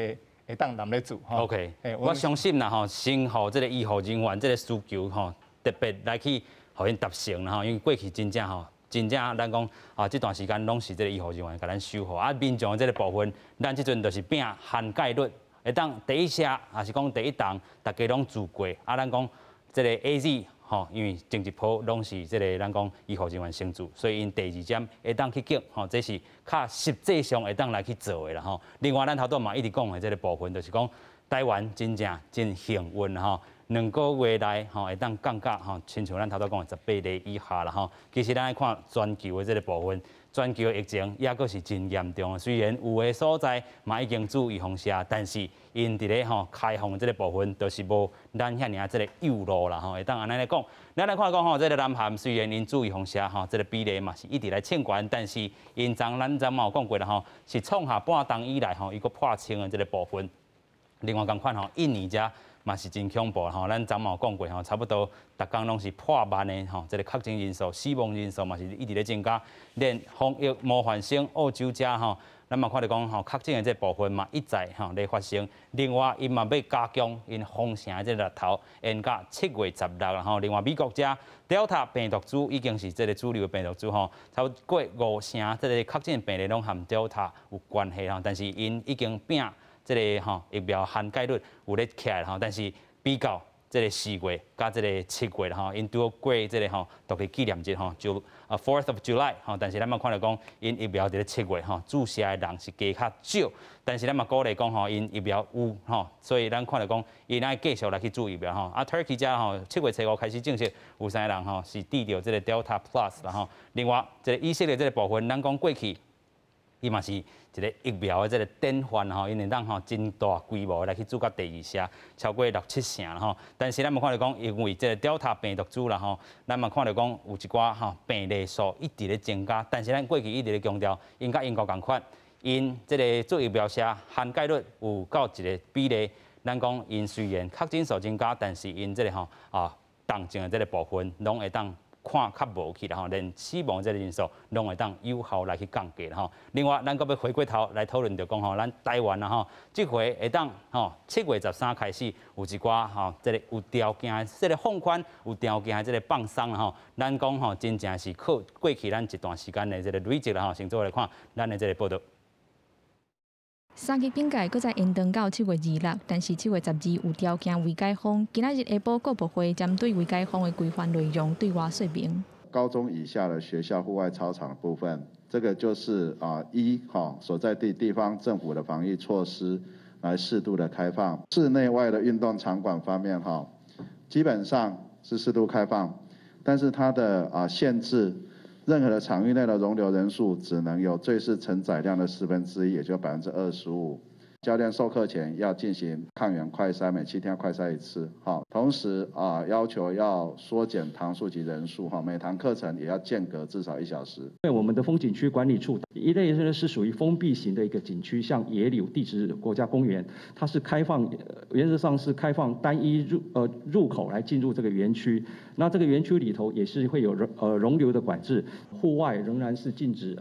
[SPEAKER 3] 會當濫咧注吼。
[SPEAKER 1] OK。我相信啦吼，先予這個醫護人員這個需求吼，特別來去予𪜶達成啦吼，因為過去真正吼。真正咱講啊，這段時間攏是這個醫護人員共咱守護啊，民眾這個部分，咱這陣就是拼涵蓋率，會當第一劑，抑是講第一筒，逐家攏注過啊，咱講這個 AZ 吼，因為前一波攏是這個咱講醫護人員先注，所以𪜶第二針會當去揀吼，這是較實際上會當來去做的啦吼。另外，咱頭拄嘛一直講的這個部分，就是講台灣真正真幸運吼。2個月內吼會當降到吼，親像咱頭拄講的18例以下啦吼。其實咱愛看全球的這個部分，全球的疫情抑閣是真嚴重。雖然有的所在嘛已經注預防射，但是𪜶佇咧吼開放的這個部分，就是無咱遐爾這個幼路啦吼。會當按呢來講，咱來看講吼，這個南韓雖然𪜶注預防射吼，這個比例嘛是一直來衝懸，但是𪜶昨咱昨嘛有講過啦吼，是創下半冬以來吼，伊閣破千的這個部分。另外仝款吼，印尼遮嘛是真恐怖吼，咱昨嘛有講過吼，差不多逐工攏是破萬的吼，這個確診人數、死亡人數嘛是一直咧增加。連防疫模範生澳洲遮吼，咱嘛看著講吼，確診的這個部分嘛一再吼咧發生。另外，𪜶嘛欲加強𪜶封城的這個日頭，延到7月16吼。另外，美國遮 Delta 病毒株已經是這個主流的病毒株吼，差不多過五成這個確診病例攏和 Delta 有關係吼，但是𪜶已經拼這個吼疫苗涵蓋率有咧起來吼，但是比較這个4月佮這个7月吼，𪜶拄好過這个吼獨立紀念日吼，就Fourth of July 吼，但是咱嘛看著講，𪜶疫苗佇咧七月吼注射的人是加較少，但是咱嘛鼓勵講吼，𪜶疫苗有吼，所以咱看著講，𪜶愛繼續來去注疫苗吼。啊，Turkey 遮吼7月初5開始正式有三个人吼是得著這个 Delta Plus 啦吼。另外，這个以色列這个部分，咱講過去，伊嘛是一个疫苗的這个典範吼，𪜶會當吼真大規模來去注到第二劑，超過六七成啦吼。但是咱嘛看著講，因為這个 Delta 病毒株啦吼，咱嘛看著講有一寡吼病例數一直咧增加。但是咱過去一直咧強調，𪜶佮英國仝款，𪜶這个注疫苗射涵蓋率有到一个比例。咱講𪜶雖然確診數增加，但是𪜶這个吼啊重症的這个部分攏會當看較無去啦吼，連死亡這个人數攏會當有效來去降低啦吼。另外，咱閣欲回過頭來討論著講吼，咱台灣啊吼，這回會當吼7月13開始有一寡吼，這个有條件的這个放寬，有條件的這个放鬆啦吼。咱講吼，真正是靠過去咱一段時間的這个累積啦吼。先做來看咱的這个報道。
[SPEAKER 9] 三級警戒閣再延長到7月26，但是7月12有條件微解封。今仔日下晡國博會針對微解封的規範內容對外說明。
[SPEAKER 10] 高中以下的學校戶外操場的部分，這個就是啊依哈所在地地方政府的防疫措施來適度的開放。室內外的運動場館方面哈，基本上是適度開放，但是它的啊限制。任何的場域內的容留人數只能有最適承載量的1/4，也就25%。教練授課前要進行抗原快篩，每7天快篩一次。好，同時啊要求要縮減堂數及人數，哈，每堂課程也要間隔至少1小時。
[SPEAKER 11] 在我們的風景區管理處，一類呢是屬於封閉型的一個景區，像野柳地質國家公園，它是開放，原則上是開放單一入口來進入這個園區。那這個園區裡頭也是會有容留的管制，戶外仍然是禁止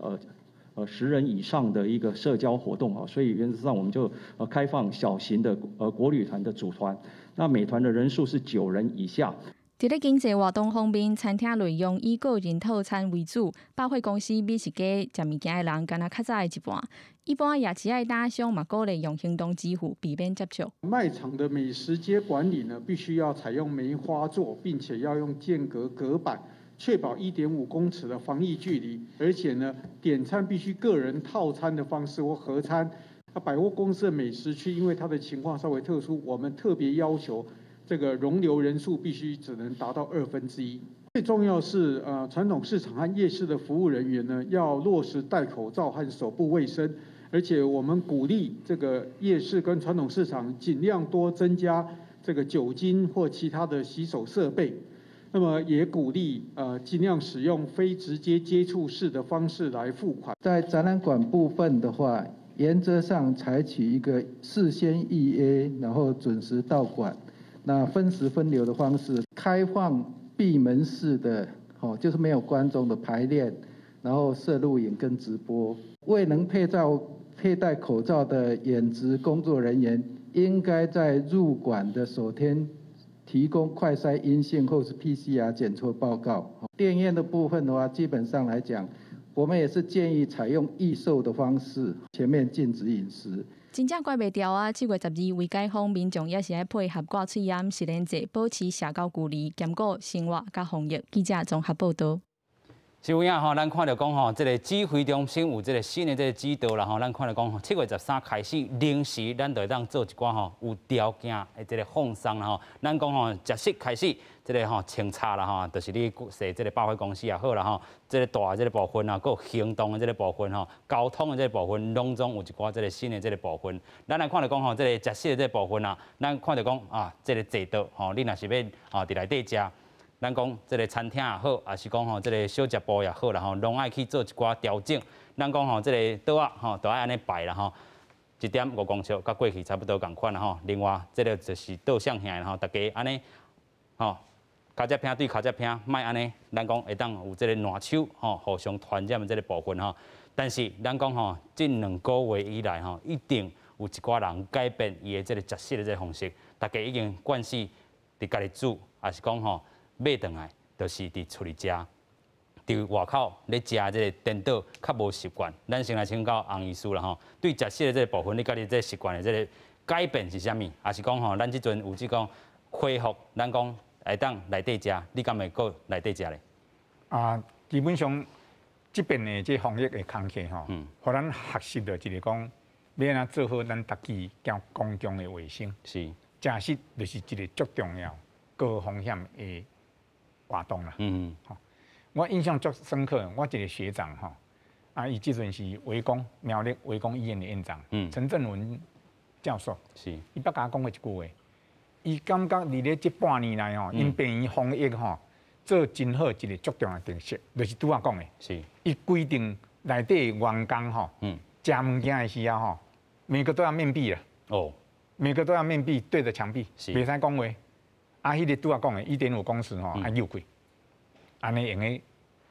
[SPEAKER 11] 10人以上的一個社交活動啊，所以原則上我們就開放小型的國旅團的組團，那每團的人數是9人以下。
[SPEAKER 9] 佇咧經濟活動方面，餐廳內容以個人套餐為主，百貨公司美食街食物件的人敢若較早的一半。一般夜市的摊商嘛，鼓勵用行動支付，避免接觸。
[SPEAKER 12] 賣場的美食街管理呢，必須要採用梅花座，並且要用間隔隔板。確保1.5公尺的防疫距離，而且呢，點餐必須個人套餐的方式或合餐。那百貨公司的美食區，因為它的情況稍微特殊，我們特別要求這個容留人數必須只能達到1/2。最重要是，傳統市場和夜市的服務人員呢，要落實戴口罩和手部衛生，而且我們鼓勵這個夜市跟傳統市場盡量多增加這個酒精或其他的洗手設備。那麼也鼓勵盡量使用非直接接觸式的方式來付款。
[SPEAKER 13] 在展覽館部分的話，原則上採取一個事先預約，然後準時到館，那分時分流的方式，開放閉門式的，就是沒有觀眾的排練，然後設錄影跟直播。未能佩戴口罩的演職工作人員，應該在入館的首天提供快篩陰性或是 PCR 檢測報告。電影院的部分的話，基本上來講，我們也是建議採用預售的方式，全面禁止飲食。
[SPEAKER 9] 真正拐袂牢啊！7月12微解封，民眾也是愛配合掛喙罨、實聯制，保持社交距離，兼顧生活佮防疫。記者綜合報道。
[SPEAKER 1] 是有影吼，咱看著講吼，這个指揮中心有這个新的這个指導啦吼，咱看著講吼，7月13開始臨時，咱就會當做一寡吼有條件的這个放鬆啦吼。咱講吼，食食開始，這个吼清查啦吼，就是你踅這个百貨公司也好啦吼，這个大的這个部分啊，閣有行動的這个部分吼，交通的這个部分，攏總有一寡這个新的這个部分。咱來看著講吼，這个食食的這个部分啊，咱看著講啊，這个坐桌吼，你若是欲啊佇內底食。咱講這个餐廳也好，抑是講吼這个小食部也好啦吼，攏愛去做一寡調整。咱講吼這个桌仔吼，都愛按呢擺啦吼，1.5公尺，佮過去差不多仝款啦吼。另外，這个就是倒向向的吼，大家按呢吼，跤脊坪對跤脊坪，莫按呢，咱講會當有這个爛手吼，互相傳染的這个部分吼。但是咱講吼，這兩個月以來吼，一定有一寡人改變伊的這个食食的這个方式，大家已經慣勢佇家己煮，抑是講吼。買轉來就是佇厝裡食，佇外口咧食這个顛倒較無習慣。咱先來請教洪醫師啦吼，對食食的這个部分，你家己這个習慣的這个改變是啥物？抑是講吼，咱這陣有這講恢復，咱講會當內底食，你敢會閣內底食咧？
[SPEAKER 2] 啊，基本上這邊的這防疫的工課吼，予咱學習著一個講，欲按怎做好咱家己兼公共的衛生。食食就是一個足重要、高風險的活動啦。我印象足深刻，我一個學長吼，啊，伊這陣是圍攻苗栗圍攻醫院的院長，陳振文教授。伊捌共我講過一句話，伊感覺佇咧這半年來吼，𪜶病院防疫吼做真好一個足重要的特色，就是拄仔講的。伊規定內底員工吼，食物件的時候吼，每個都要面壁啦。每個都要面壁對着牆壁，袂使講話。啊，彼個拄仔講的1.5公尺吼，愛扭開，按呢會用得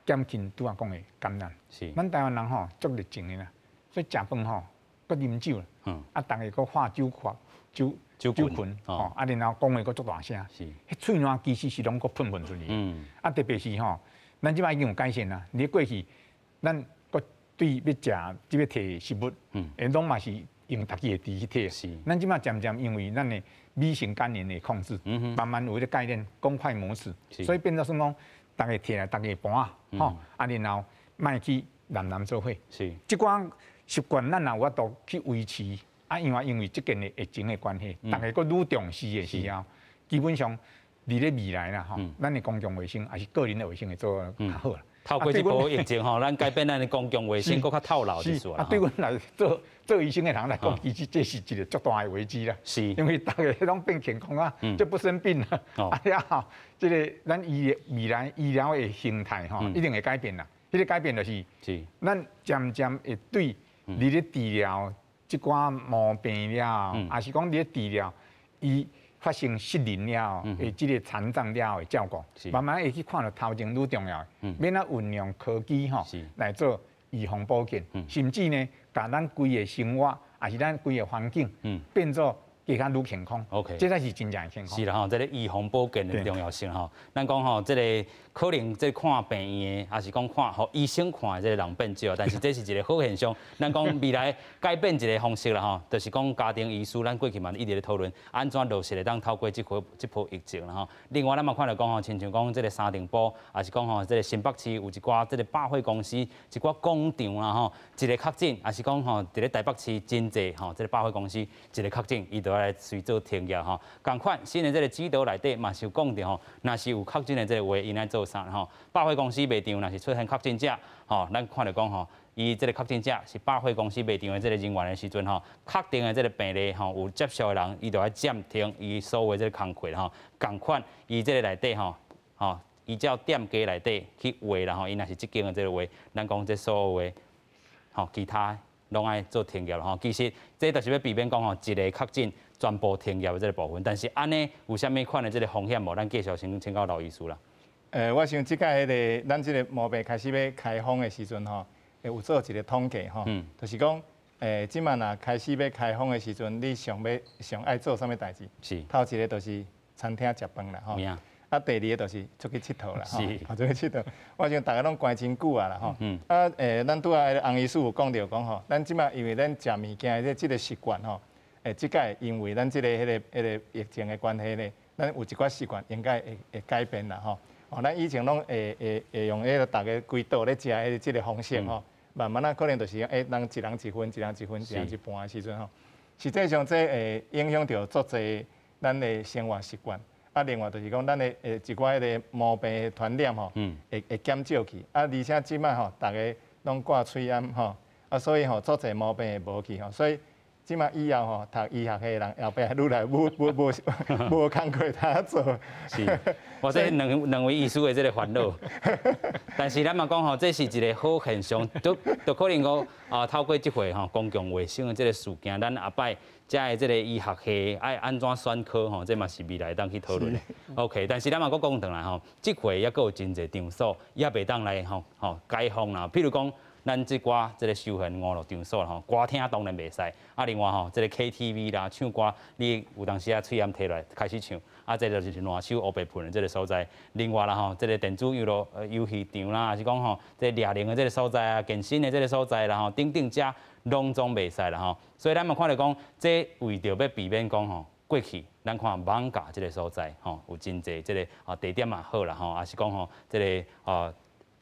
[SPEAKER 2] 減輕拄仔講的感染。咱台灣人吼足熱情的啦，所以食飯吼，閣啉酒，啊，逐个閣喝酒喝酒酒群，吼，啊，然後講話閣足大聲。彼喙瀾其實是攏閣噴噴出去。啊，特別是吼，咱這擺已經有改善啦。佇過去，咱閣對欲食，這欲提食物，攏嘛是用家己的箸去提。咱這擺漸漸因為咱的 B 型肝炎的控制，慢慢有這個概念，公筷母匙，所以變做算講，逐个提來，逐个盤仔，吼，啊，然後莫去攬攬做伙。這寡習慣咱若有法度去維持，啊，因為這件的疫情的關係，逐个閣愈重視的時候，基本上佇咧未來啦，吼，咱的公共衛生抑是個人的衛生會做較好啦。
[SPEAKER 1] 透過這波疫情吼，咱改變咱的公共衛生，閣較透漏一絲
[SPEAKER 2] 啊。對阮來做做醫生的人來講，其實這是一個足大的危機啦。因為逐个攏變健康啊，就不生病啦。啊了後，這個咱醫未來醫療的形態吼，一定會改變啦。彼個改變就是，咱漸漸會對佇咧治療這寡毛病了後，抑是講佇咧治療伊發生失能了後，的這個殘障了後的照顧，慢慢會去看著頭前愈重要的，欲按怎運用科技吼來做預防保健，甚至呢，共咱規个生活，抑是咱規个環境，變做加較愈健康。 這才是真正的健康。
[SPEAKER 1] 是啦吼，這個預防保健的重要性吼。咱講吼，這個可能這看病院的，抑是講看予醫生看的這個人變少，但是這是一個好現象。咱講未來改變一個方式啦吼，就是講家庭醫師，咱過去嘛一直咧討論，按怎落實會當透過這波疫情啦吼。另外，咱嘛看著講吼，親像講這個三重埔，抑是講吼這個新北市有一寡這個百貨公司，一寡廣場啦吼，一個確診，抑是講吼，佇咧台北市真濟吼，這個百貨公司一個確診，伊就愛來隨做停業吼。仝款新的這個指導內底嘛是有講著吼，若是有確診的這個話，𪜶愛做啥吼？百貨公司賣場若是出現確診者，吼，咱看著講吼，伊這個確診者是百貨公司賣場的這個人員的時陣吼，確定的這個病例吼有接觸的人，伊就愛暫停伊所有這個工課吼。仝款伊這個內底吼，吼依照店家內底去畫啦吼，伊若是這間的這個畫，咱講這所有的吼其他攏愛做停業吼。其實這就是欲避免講吼，一个確診全部停業的這個部分。但是按呢有啥物款的這個風險無？咱繼續先請教劉醫師啦。
[SPEAKER 3] 我想這擺彼個咱這個毛病開始欲開放的時陣吼，會有做一個統計吼，就是講，這擺若開始欲開放的時陣，你上欲上愛做啥物代誌？頭一個就是餐廳食飯啦吼。啊，第二个就是出去𨑨迌啦，吼，出去𨑨迌。我想逐个攏關真久啊啦吼。啊，咱拄仔洪醫師有講著講吼，咱這擺因為咱食物件的這個習慣吼，這擺因為咱這个、彼个、彼个疫情的關係咧，咱有一寡習慣應該會改變啦吼。哦，咱以前攏會用彼個逐个規桌咧食的這个方式吼，慢慢仔可能就是人一人一份，一人一份，一人一盤的時陣吼，實際上這會影響著足濟咱的生活習慣。啊，另外就是講，咱的一寡彼个毛病的傳染吼，會減少去。啊，而且這擺吼，逐个攏掛喙罨吼，啊，所以吼，足濟毛病會無去吼，所以這擺以後吼，讀醫學系的人後壁愈來愈無工課通做。
[SPEAKER 1] 是，我這兩位醫師的這个煩惱。但是咱嘛講吼，這是一個好現象，都可能講啊，透過這回吼公共衛生的這个事件，咱後擺遮的這个醫學系愛按怎選科吼，這嘛是未來當去討論的。OK，但是咱嘛閣講轉來吼，這回猶閣有真濟場所猶袂當來吼吼解封啦，譬如講，咱這寡這个休閒娛樂場所吼，歌廳當然袂使。啊，另外吼，這个 KTV 啦，唱歌，你有當時啊，喙罨提來開始唱，啊，這就是爛手烏白噴的這个所在。另外啦吼，這个電子遊樂遊戲場啦，抑是講吼，這個掠龍的這个所在啊，健身的這个所在啦吼，等等遮攏總袂使啦吼。所以咱嘛看著講，這為著欲避免講吼，过去咱看艋舺這个所在，吼，有真濟這个啊地點嘛好啦，吼，抑是講吼這个啊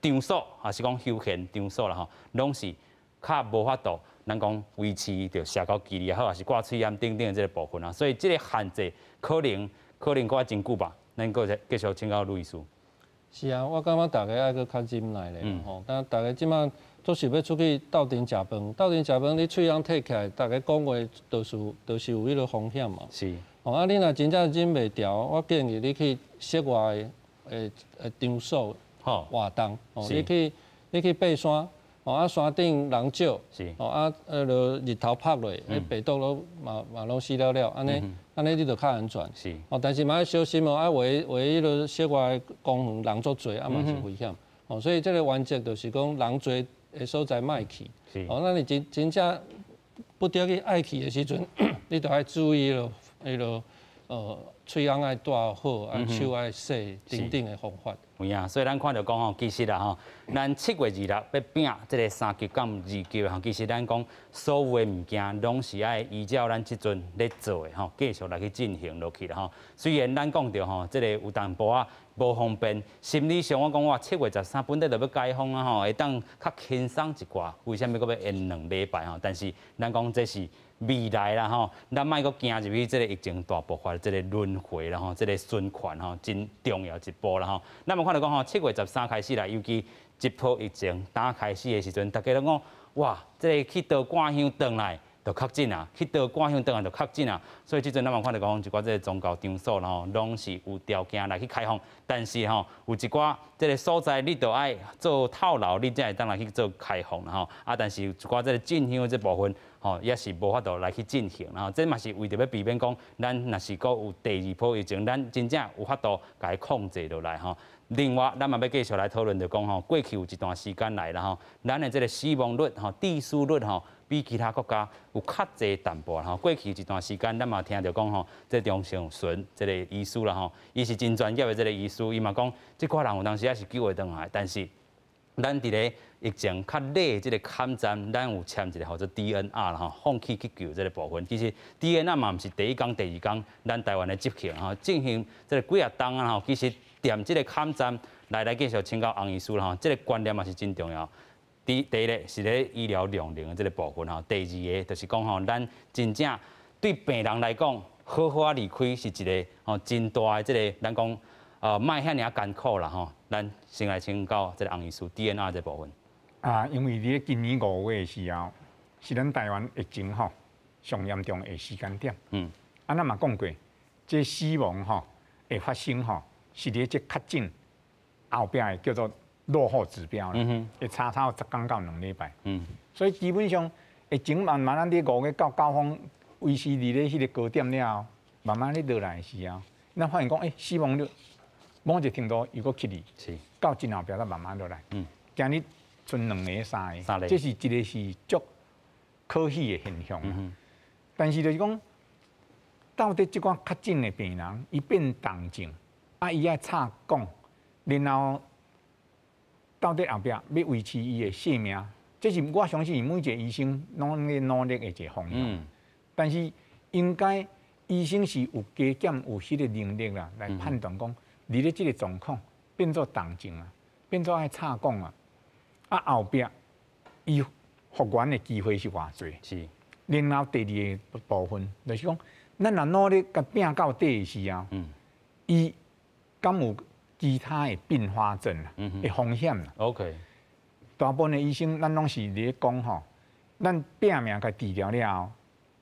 [SPEAKER 1] 場所，抑是講休閒場所啦，吼，攏是較無法度，咱講維持著社交距離也好，抑是掛喙罨等等的這个部分啊，所以這个限制可能閣愛真久吧。咱閣繼續請教呂醫師。
[SPEAKER 4] 是啊，我感覺大家愛閣較忍耐咧，吼，但大家這擺都是欲出去鬥陣食飯，鬥陣食飯，你喙罨提起來，大家講話都是有彼个風險嘛。吼啊，你若真正忍袂牢，我建議你去室外的場所活動，吼，你去爬山，吼啊山頂人少，吼啊就日頭曬落，彼病毒攏嘛攏死了了，按呢你就較安全。哦，但是嘛愛小心哦，啊有的有的彼个室外公園人足濟，啊嘛是危險。哦，所以這个原則就是講人濟的所在莫去。哦，那你真正不得已愛去的時陣，你就愛注意囉，彼个喙罨愛戴好，啊手愛洗等等的方法。
[SPEAKER 1] 有影，所以咱看著講吼，其實啦吼，咱7月26欲拚這个3級佮2級吼，其實咱講所有的物件攏是愛依照咱這陣咧做的吼，繼續來去進行落去啦吼。雖然咱講著吼，這个有淡薄仔無方便，心理上我講我7月13本來就欲解封啊吼，會當較輕鬆一寡，為啥物閣欲延2禮拜吼？但是咱講這是未來啦吼，咱莫閣行入去這个疫情大爆發這个輪迴啦吼，這个循環吼，真重要一步啦吼。咱嘛看著講吼，7月13開始啦，尤其這波疫情剛開始的時陣，大家攏講哇，這个去倒掛香轉來就確診啊，去倒掛香轉來就確診啊。所以這陣咱嘛看著講，一寡這个宗教場所吼，攏是有條件來去開放，但是吼，有一寡這个所在你著愛做透流，你才會當來去做開放啦吼。啊，但是有一寡這个進香這部分，吼，也是無法度來去進行，吼，這嘛是為著欲避免講，咱若是閣有第二波疫情，咱真正有法度共伊控制落來吼。另外，咱嘛欲繼續來討論，就講吼，過去有一段時間來啦吼，咱的這个死亡率吼、致死率吼，比其他國家有較濟淡薄吼。過去一段時間，咱嘛聽著講吼，這張尚淳這个醫師啦吼，伊是真專業的這个醫師，伊嘛講，這寡人有當時也是救會轉來，但是咱佇咧疫情較晚這个坎站，咱有簽一个號做 DNR 啦吼，放棄去救這个部分。其實 DNR 嘛毋是第一工、第二工，咱台灣的執行吼，進行這个幾若冬啊吼，其實踮這个坎站來繼續請教洪醫師啦吼，這个觀念嘛是真重要。第一个是咧醫療量能的這个部分吼，第二個就是講吼，咱真正對病人來講，好好仔離開是一个吼真大的這个，咱講莫遐爾艱苦啦吼。咱先來請教這个洪醫師 DNR 這部分。
[SPEAKER 2] 啊，因為佇咧今年5月的時候，是咱台灣疫情吼上嚴重的時間點。啊，咱嘛講過，這死亡吼會發生吼，是佇咧這確診後壁的叫做落後指標啦，會差差10天到2禮拜。所以基本上疫情慢慢咱佇5月到高峰維持佇咧彼个高點了後，慢慢咧落來的時候，咱發現講，死亡率某一個程度又閣起去，到真後壁才慢慢落來。今日賰兩个、三个，這是一个是足可喜的現象。但是就是講，到底這寡確診的病人，伊變重症，啊，伊愛插管，然後到底後壁欲維持伊的性命，這是我相信每一個醫生攏咧努力的一個方向。但是應該醫生是有加減有彼个能力啦，來判斷講，佇咧這个狀況變做重症啊，變做愛插管啊，啊後壁伊復原的機會是偌濟？然後第二个部分就是講，咱若努力共拚到底的時候，伊敢有其他的併發症啊，的風險啦。 大部分的醫生，咱攏是佇咧講吼，咱拚命共治療了後，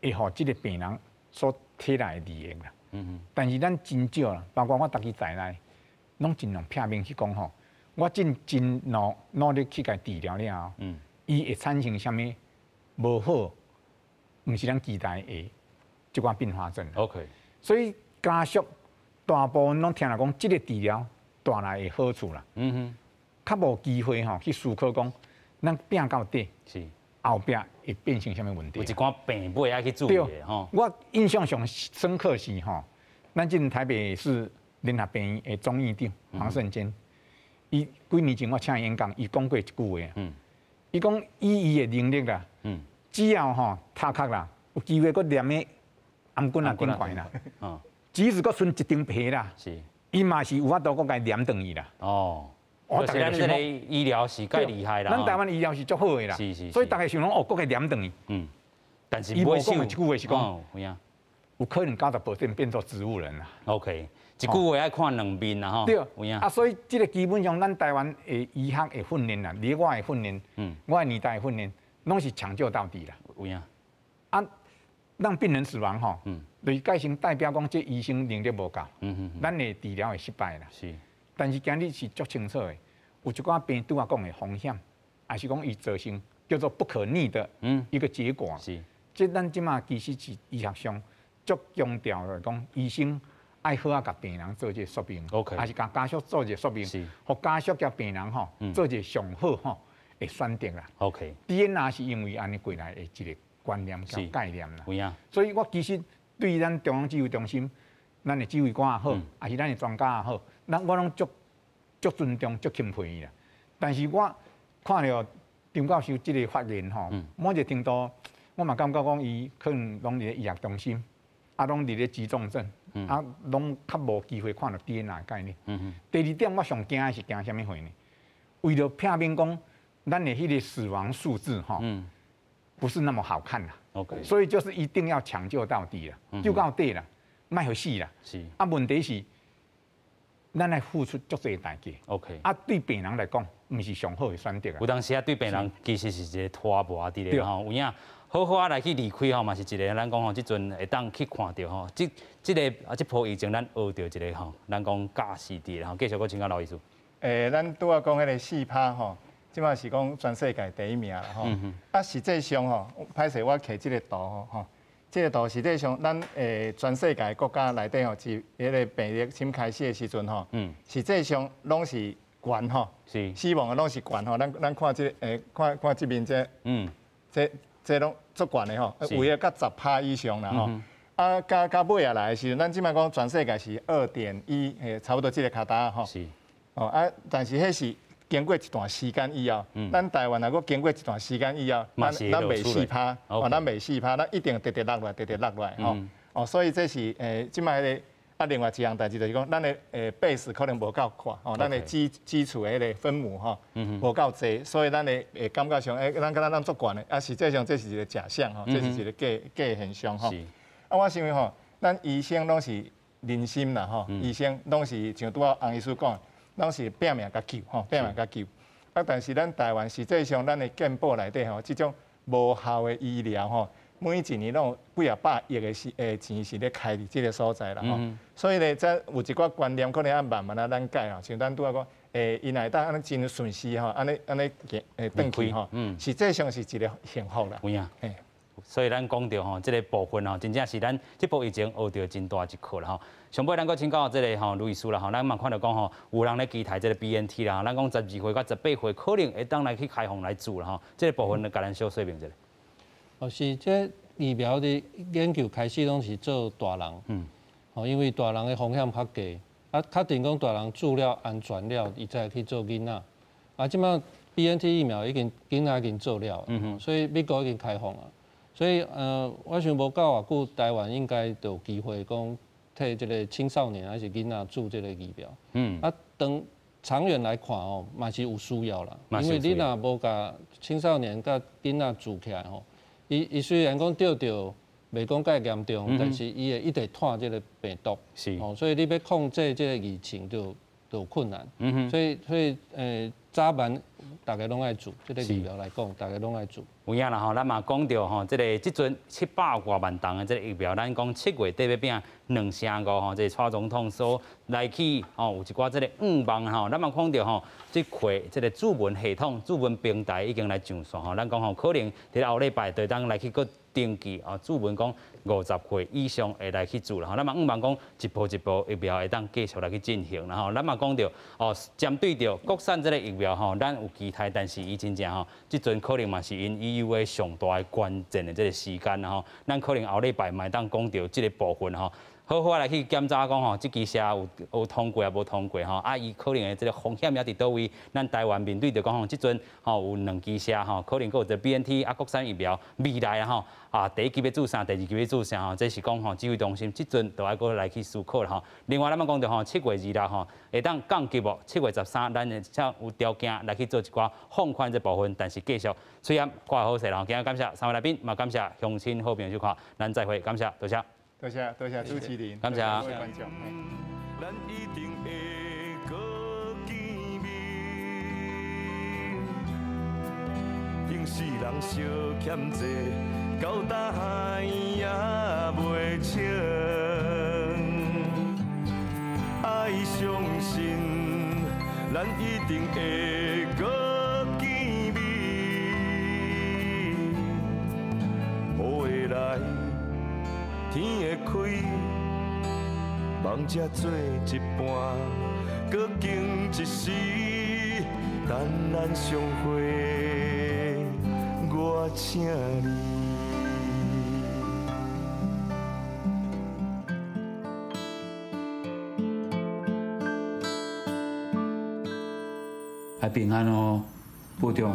[SPEAKER 2] 會予這个病人所體內的利益啦。但是咱真少啦，包括我家己在內，攏盡量拚命去講吼，我真努力去共治療了後，伊會產生啥物無好，毋是咱期待的這寡併發症。 所以家屬大部分攏聽人講，這个治療帶來的好處啦。較無機會吼去思考講，咱拚到底，後壁會變成啥物問題？
[SPEAKER 1] 有一寡病尾愛去注意的吼。
[SPEAKER 2] 我印象上深刻是吼，咱進台北市聯合病院的總院長黃勝堅，伊幾年前我請伊演講，伊講過一句話。伊講以伊的能力啦，只要吼頭殼啦有機會閣黏咧頷頸仔頂懸啦，即使閣剩一張皮啦，伊嘛是有法度閣共伊黏轉去啦。
[SPEAKER 1] 哦，我就是咱這個醫療是蓋厲害啦。
[SPEAKER 2] 咱台灣醫療是足好的啦，所以大家想講哦，閣共伊黏轉去。
[SPEAKER 1] 但是
[SPEAKER 2] 伊無講的一句話是講，有可能90% 變做植物人啦。
[SPEAKER 1] OK，一句話愛看兩面啦吼。
[SPEAKER 2] 對，啊，所以這個基本上咱台灣的醫學的訓練啦，你我的訓練，我的年代的訓練，攏是搶救到底啦。
[SPEAKER 1] 有影。
[SPEAKER 2] 啊，讓病人死亡吼，就是改成代表講這醫生能力無夠，咱的治療會失敗啦。但是今日是足清楚的，有一寡病拄仔講的風險，也是講伊造成叫做不可逆的一個結果。這咱這馬其實是醫學上足強調的講，醫生愛好仔共病人做這個說明，抑是共家屬做一個說明，予家屬佮病人吼做一個上好吼的選擇啦。 DNR 是因為按呢過來的一個觀念佮概念啦。所以我其實對咱中央指揮中心，咱的指揮官也好，抑是咱的專家也好，咱我攏足足尊重、足欽佩伊啦。但是我看著張教授這個發言吼，某一個程度，我嘛感覺講伊可能攏佇咧醫學中心，啊，攏佇咧急重症，啊，攏較無機會看著 DNR 的概念。第二點，我上驚的是驚啥物貨呢？為著避免講咱的彼個死亡數字吼，不是那麼好看啦。 所以就是一定要搶救到底啦，救到底啦，莫予死啦。啊，問題是，咱愛付出足濟代價。 啊，對病人來講，毋是上好的選擇啊。
[SPEAKER 1] 有當時啊，對病人其實是一個拖磨佇咧吼，有影好好仔來去離開吼，嘛是一個咱講吼，這陣會當去看著吼，這這个啊，這波疫情咱學著一個吼，咱講教示佇咧吼，繼續閣請教劉醫師。
[SPEAKER 3] 咱拄仔講彼個4趴吼，這馬是講全世界第一名啦吼。啊，實際上吼，歹勢我摕這個圖吼，這個圖實際上咱全世界國家內底吼，自彼個病疫情開始的時陣吼，實際上攏是懸吼，死亡的攏是懸吼。咱看這個看看這邊這，這這攏足懸的吼，有的到10趴以上啦吼。啊，加加尾仔來的時陣，咱這馬講全世界是2.1，差不多這个跤達吼。哦啊，但是彼是經過一段時間以後，咱台灣若閣經過一段時間以後，咱咱袂4趴，哦，咱袂四趴，咱一定直直落來，直直落來吼。哦，所以這是這馬彼個啊，另外一項代誌就是講，咱的base 可能無夠闊，吼，咱的基礎的彼个分母吼，無夠濟，所以咱的會感覺上，咱敢若咱足懸的，啊，實際上這是一個假象吼，這是一個假假現象吼。啊，我想吼，咱醫生攏是仁心啦吼，醫生攏是像拄仔洪醫師講，攏是拼命共救吼，拼命共救。啊，但是咱台灣實際上咱的健保內底吼，這種無效的醫療吼，每一年攏有幾仔百億的是錢是咧開佇這个所在啦吼。所以咧，這有一寡觀念可能愛慢慢仔咱改吼，像咱拄仔講，伊若會當按呢真順勢吼，按呢按呢轉去吼，實際上是一个幸福啦。
[SPEAKER 1] 有影。所以咱講著吼，這个部分吼，真正是咱這波疫情學著真大一課啦吼。上尾咱閣請教這个吼盧醫師啦吼，咱嘛看著講吼，有人咧期待這个 BNT 啦，咱講12歲到18歲可能會當來去開放來注啦吼，這个部分共咱小說明一下。
[SPEAKER 4] 哦，是這疫苗的研究開始攏是做大人，哦，因為大人的風險較低，啊，確定講大人注了安全了，伊才會去做囡仔。啊，這馬 BNT 疫苗已經囡仔已經做了，所以美國已經開放啊。所以，我想無夠偌久，台灣應該就有機會講替這个青少年還是囡仔注這个疫苗。啊，當長遠來看哦，嘛是有需要啦。因為你若無共青少年佮囡仔注起來吼，伊伊雖然講著著袂講蓋嚴重，但是伊會一直帶這个病毒。哦，所以你欲控制這个疫情就就有困難。所以早晚大家攏愛注，這个疫苗來講，大家攏愛注。
[SPEAKER 1] 有影啦吼，咱嘛講著吼，這个這陣700外萬筒的這个疫苗，咱講7月底欲變2成5吼，這个蔡總統所來去吼，有一寡這个願望吼，咱嘛講著吼，這塊這个注文系統、注文平台已經來上線吼，咱講吼，可能佇後禮拜就當來去閣登記哦，注文講50歲以上會來去注啦吼，咱嘛願望講一步一步疫苗會當繼續來去進行啦吼，咱嘛講著哦，針對著國產這个疫苗吼，咱有期待，但是伊真正吼，這陣可能嘛是𪜶 EUA 上大的關鍵的這个時間啦吼，咱可能後禮拜嘛會當講著這个部分吼。好好來去檢查講吼，這支射有通過抑無通過吼，啊，伊可能的這个風險也佇佗位？咱台灣面對著講吼，這陣吼有兩支射吼，可能閣有一个 BNT 啊，國產疫苗未來啊吼，啊，第一級欲注射，第二級欲注射吼，這是講吼指揮中心這陣就愛閣來去思考啦吼。另外，咱嘛講著吼，7月26吼會當降級無？7月13，咱會才有條件來去做一寡放寬這部分，但是繼續喙罨掛好勢啦。今日感謝三位來賓，嘛感謝鄉親好朋友收看，咱再會，感謝，多謝。
[SPEAKER 3] 多謝多謝主持人，
[SPEAKER 1] 感謝。
[SPEAKER 3] 各位觀眾。
[SPEAKER 14] 咱一定會閣見面，頂世人相欠債，到大海也袂清。愛相信，咱一定會閣見面。雨會來，天會開，夢才做一半，閣經一時，等咱相會，我請你。
[SPEAKER 15] 愛平安哦，保重。